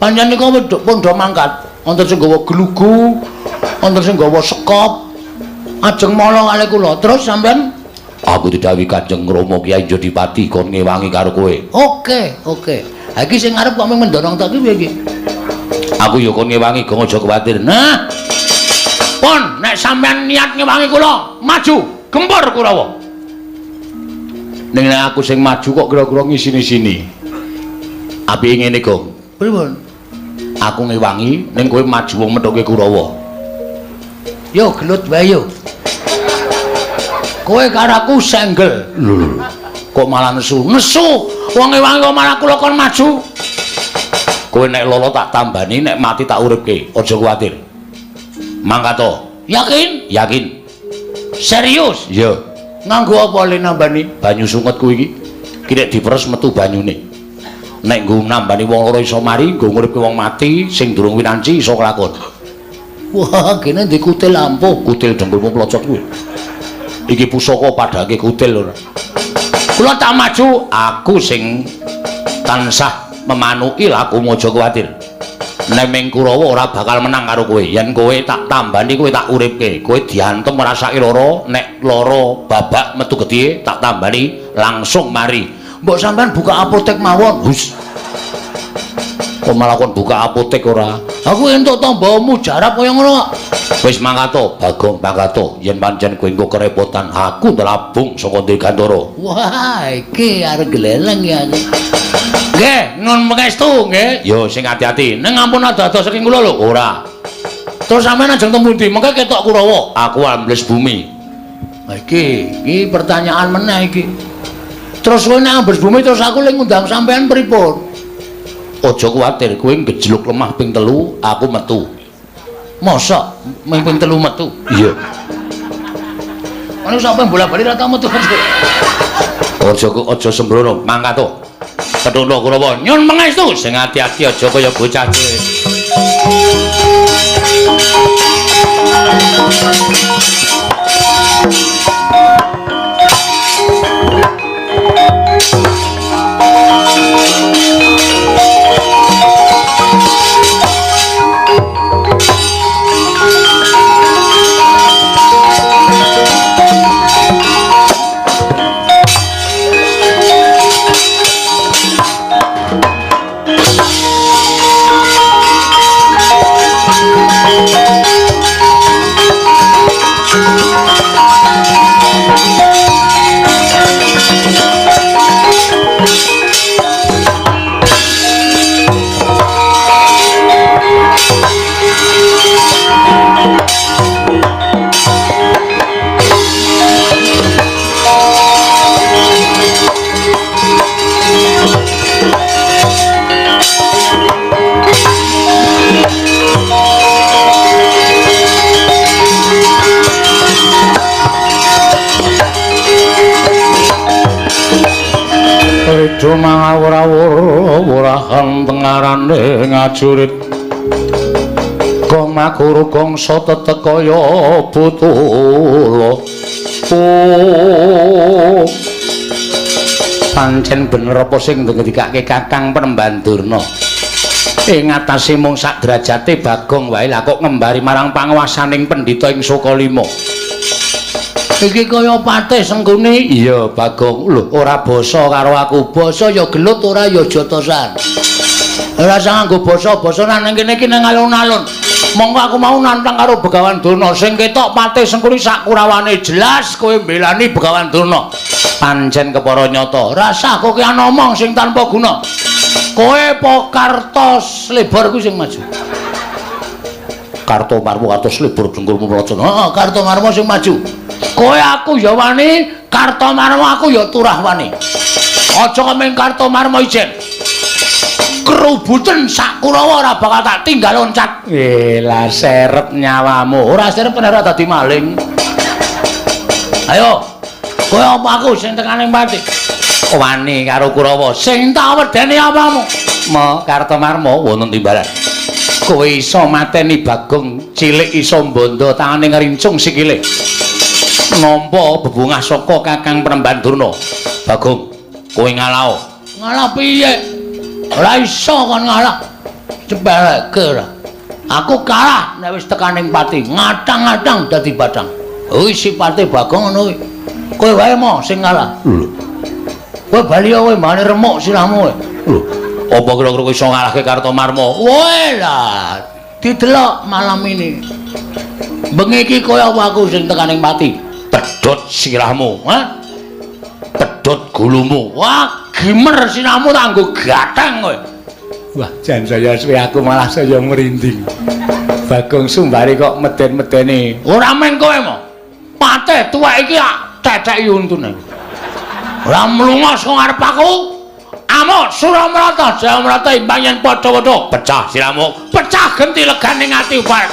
Pancen nika pun do mangkat. Wonten sing gawa glugu, wonten sing gawa sekop. Ajeng mala kalih kula. Terus sampean aku didhawuhi Kanjeng Rama Kyai Jodipati kon ngewangi karo kowe. Oke, oke. Ha iki sing arep kok mung mendorong tok iki piye iki? Aku ya kon ngewangi, gong aja kuwatir. Nah. Pun nek sampean niat ngewangi kula, maju, gempur Kurawa. Ning nek aku sing maju kok kira-kira ngisini-sini. Apike ngene, Gong. Pripun? Aku ngewangi ning kowe maju wong methuke Kurawa. Yo gelut wae yo. Kowe karo aku senggel. Lho, kok malah nesu? Nesu. Wong ngewangi kok malah kula kon maju. Kowe nek lolo tak tambani, nek mati tak uripke. Aja kuwatir. Mangkat to. Yakin? Yakin. Serius? Iya. Nganggo apa le nambani? Banyu sunget kuwi iki. Ki nek diperes metu banyune. Nek nggo nambani wong loro iso mari, nggo nguripke wong mati sing durung winanci iso kelakon. Wah, kene ndek kutil ampuh, kutil dengkulmu plocot kuwi. Iki pusaka padhake kutil ora. Kula tak maju, aku sing tansah memanuki lakumu aja kuwatir. Nek ming Kurawa ora bakal menang karo kowe. Yen kowe tak tambani, kowe tak uripke. Kowe diantem ngrasake lara, nek lara babak metu getih tak tambani langsung mari. Mbok sampean buka apotek mawon. Hus. Kok malah kon buka apotek ora? Aku entuk tamba mujarab kaya ngono kok. Wis mangkat to, Bagong mangkat to. Yen pancen kowe engko kerepotan, aku ndelabung saka Dirgantara. Wah, iki arep gleleng ya aku. Nggih, nun pangestu nggih. Ya sing ati-ati. Ning ampun ado-ado saking kula lho. Ora. Terus sampean ajeng temu ndi? Mengke ketok Kurawa. Aku ambles bumi. Ha iki, iki pertanyaan meneh iki. Terus kowe nek ambles bumi terus aku le ngundang sampean pripun? Aja kuwatir, kowe ngejluk lemah ping 3, aku metu. Mosok ming ping 3 metu? Iya. Ana sampe bola-bali ra tau metu. Aja aja sembrono, mangkat to. Ketuna Kurawa, nyun pangestu, sing ati-ati aja kaya bocah cilik. Beda mangawur-awur wurahan tengarane ngajurit. Gong makuru gongso tetek kaya butula. Oh. Pancen bener apa sing ngendikake Kakang Penemban Durna. Ing atase mung sak derajate Bagong wae lah kok ngembari marang panguwasaning pendhita ing Sukalima. Iki kaya patih Sengkuni. Iya Bagong, lho ora basa karo aku. Basa ya gelut ora ya jotosan. Ora usah nganggo basa-basa nang kene iki nang alun-alun. Monggo aku mau nantang karo Begawan Durna. Sing ketok patih Sengkuni sak kurawane jelas kowe mbelani Begawan Durna. Pancen kepara nyata. Rasah kowe ngomong sing tanpa guna. Kowe po Karto Slebor kuwi sing maju. Karto Marmo Karto Slebor dengkulmu mlocon. Heeh, Karto Marmo sing maju. Kowe aku ya wani, Karto Marmo aku ya turah wani. Aja kemeng Karto Marmo ijen. Kerubuten sak Kurawa ora bakal tak tinggal loncat. Lah serep nyawamu. Ora serep ora dadi maling. Ayo. Kowe apa aku sing tekaning pati? Wani karo Kurawa. Sing tak wedeni apamu? Mo Karto Marmo wonten timbalan. Kowe iso mateni Bagong cilik iso mbondo tangane ngrincung sikile. Nampa bebungah saka Kakang Penemban Durna. Bagong, kowe ngalao. Ngalah piye? Ora iso kon ngalah. Cepeleke ora. Aku kalah nek wis tekaning pati, ngatang-ngatang dadi bathang. Kuwi sipate Bagong ngono kuwi. Kowe wae mo sing ngalah. Lho. Kowe bali kowe mbane remuk sirahmu kowe. Lho, apa kira-kira kowe iso ngalahke Karto Marmo? Woe lah, didelok malam ini. Bengi iki kowe apa aku sing tekaning pati? Pedhot sirahmu, ha? Pedhot gulumu. Wah, gimer sirahmu tak nggo gathang kowe. Wah, jan saya suwe aku malah saya merinding. Bagong Sumbari kok meden-medeni. Ora men kowe mo. Patih tuwek iki ceceki untune. Ora mlunga saka ngarep aku. Amuk Suramrata, Jayamrata imbang yen padha-padha pecah sirahmu, pecah genti legane ati upar.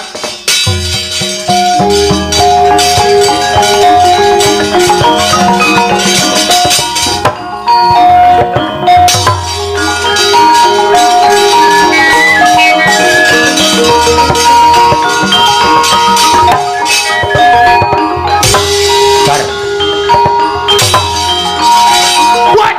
Bar. What?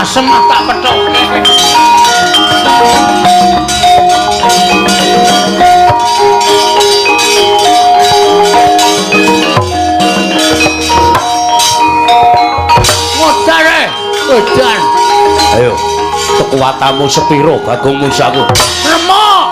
Asem tak petok. Modare, edan. Ayo, kekuatanmu sepiro Bagong Musaku? Remuk.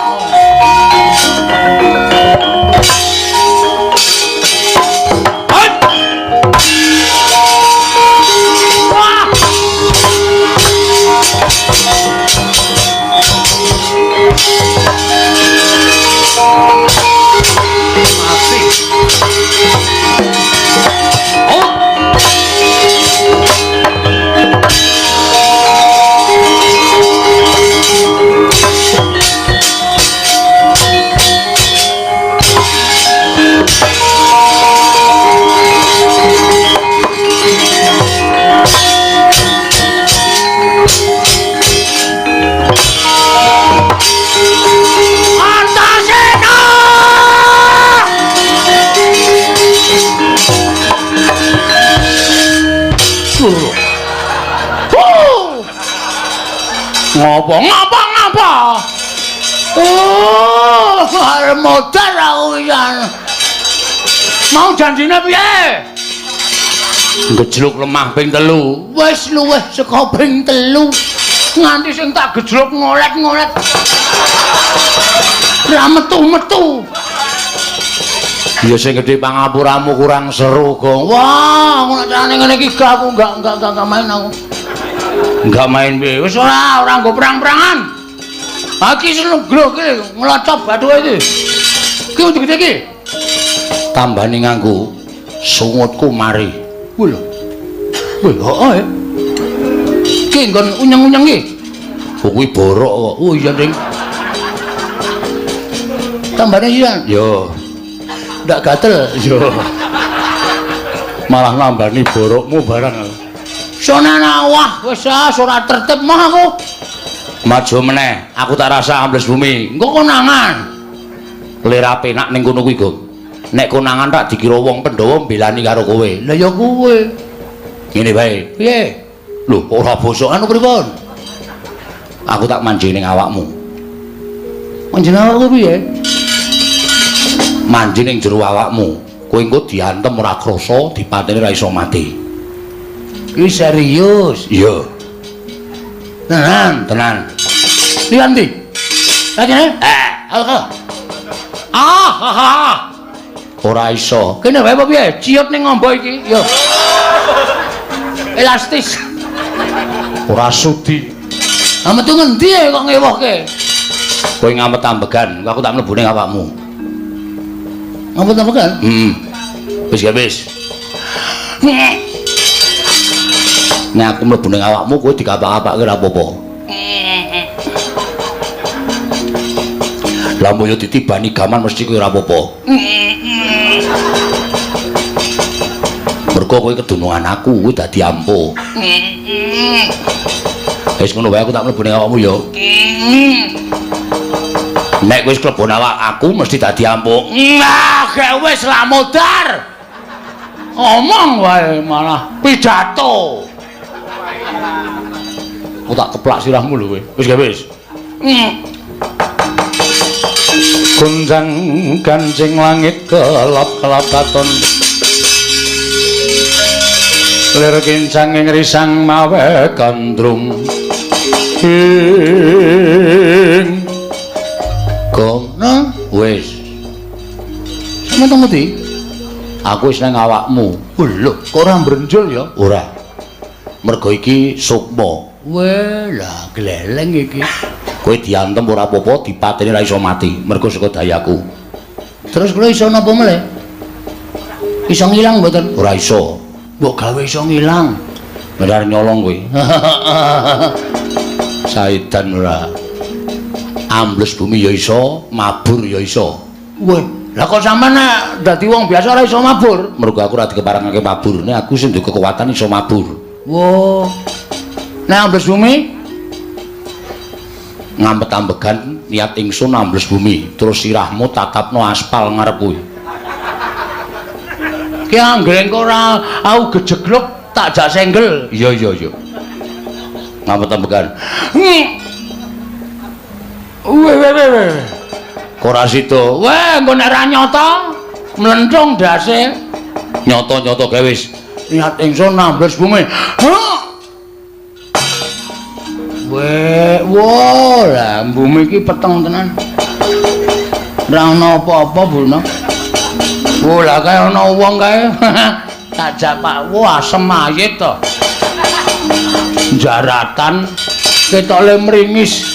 Ngopo ngopo ngopo? Oh, arep modar aku pisan. Mau janjine piye? Gejluk lemah ping 3. Wis luwih saka ping 3. Nganti sing tak gejluk ngolet-ngolet. Ra metu-metu. Ya sing gedhe pangapuramu kurang seru, Gong. Wah, aku nek carane ngene iki gak aku enggak main aku. Enggak main piye. Wis ora nggo perang-perangan. Iki seneng glo iki nglocop bathuke iki. Iki gede iki. Tambane nganggo sungutku mari. Kuwi lho. Wih, heeh. Iki nggon unyeng-unyeng iki. Oh, kuwi borok kok. Oh iya, Ding. Tambane iya. Yo. Ndak gatel. Yo. Malah nambani borokmu barang. Sonana wah wis ah ora tertib mah aku. Maju meneh, aku tak rasa ambles bumi. Engko konangan. Lera penak ning kono kuwi, Gong. Nek konangan tak dikira wong Pandhawa mbelani karo kowe. Lah ya kowe. Ngene wae. Piye? Lho, ora bosokan pripun? Aku tak manjing ning awakmu. Manjing awakku piye? Manjing ning jero awakmu. Kowe engko diantem ora krasa, dipateni ora iso mati. Iki serius? Iya. Tenan, tenan. Liyan ndi? Lajene? Eh, ah. Ah, ah. Ora iso. Kene wae apa piye? Ciut ning ngombo iki. Yo. Elastis. Ora sudi. Ah metu ngendi kok ngewohke? Kowe ngamet ambegan, aku tak mlebu ning awakmu. Ngamet ambegan? Heeh. Wis ya wis. Nek aku mlebu ning awakmu kowe dikapak-kapake ora apa-apa. Lah mbok yo ditibani gaman mesti kowe ora apa-apa. Mergo kowe kedunungan aku, kowe dadi ampuh. Wis ngono wae aku tak mlebu ning awakmu ya. Nek wis klebon awak aku mesti dadi ampuh. Nah, gek wis lah modar. Omong wae malah pidato. Aku tak keplak sirahmu lho kowe. Wis gak wis. Gonjang kancing langit kelap-kelap katon. Lir kincang ing risang mawe gandrung. Ing kono wis. Sampe temu di? Aku wis nang awakmu. Lho, kok ora mbrenjul ya? Ora. Mergo iki sukma. Weh, lah gleleng iki. Kowe diantem ora apa-apa, dipateni ora iso mati, mergo saka dayaku. Terus kula iso napa meleh? Iso ngilang mboten? Ora iso. Mbok gawe iso ngilang. Benar nyolong kowe. Saidan ora. Ambles bumi ya iso, mabur ya iso. Weh, lah kok sampean nek dadi wong biasa ora iso mabur? Mergo aku ora dikeparengake mabur. Nek aku sing duwe kekuatan iso mabur. Wah. Nek ambles bumi ngampet ambegan niat ingsun ambles bumi, terus sirahmu tatapno aspal ngarep kuwi. Ki anggere engko ora aku gejegluk tak jak senggel. Iya iya iya. Ngampet ambegan. Weh weh weh. Kok ora sida? Weh, engko nek ora nyata mlenthung ndase. Nyata-nyata gawe wis. Niat ingsun ambles bumi. Weh, wah, lah bumi iki peteng tenan. Ora ana apa-apa, Bu. Wah, lah kae ana wong kae. Tak jak Pak, wah asem mayit to. Jaratan ketoke mringis.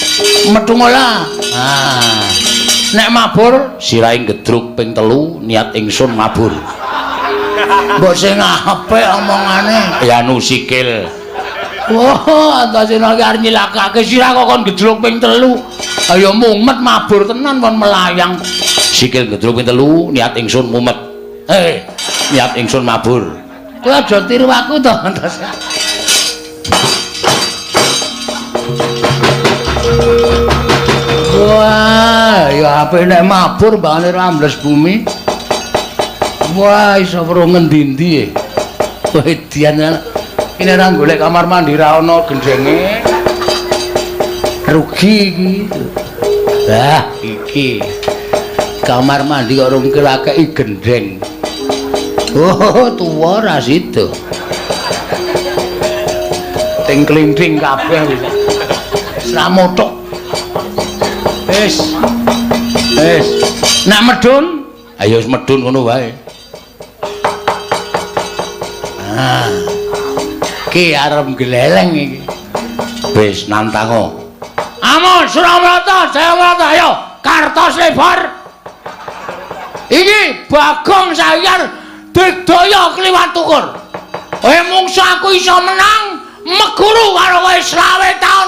Metu ngolah. Ah. Nek mabur sirahe gedruk ping 3 niat ingsun mabur. Mbok sing apik omongane. Ya anu sikil. Wah, antasena iki arep nyilakake sirah kok kon gedruk ping 3. Ayo mumet mabur tenan kon melayang. Sikil gedruk ping 3 niat ingsun mumet. Niat ingsun mabur. Kowe aja tiru aku to, Antasena. Wah, ya apik nek mabur mbangane ora ambles bumi. Wah, iso weruh ngendi-endi e. Wedian. Ini ora golek kamar mandi ra ana gendenge. Rugi iki. Lah, iki. Kamar mandi kok rung kelakeki gendeng. Oh, tuwa ra sida. Ting klinting kabeh wis. Wis ra mothok. Wis. Wis. Nak medun, ayo wis medun ngono wae. Ah. Ki arep gleleng iki. Wis nantango. Amon Suramarta, Jayamarta, ayo kartos lebar. Iki Bagong Sayar digdaya kliwat tukur. Kowe mungsu aku iso menang meguru karo kowe 25 taun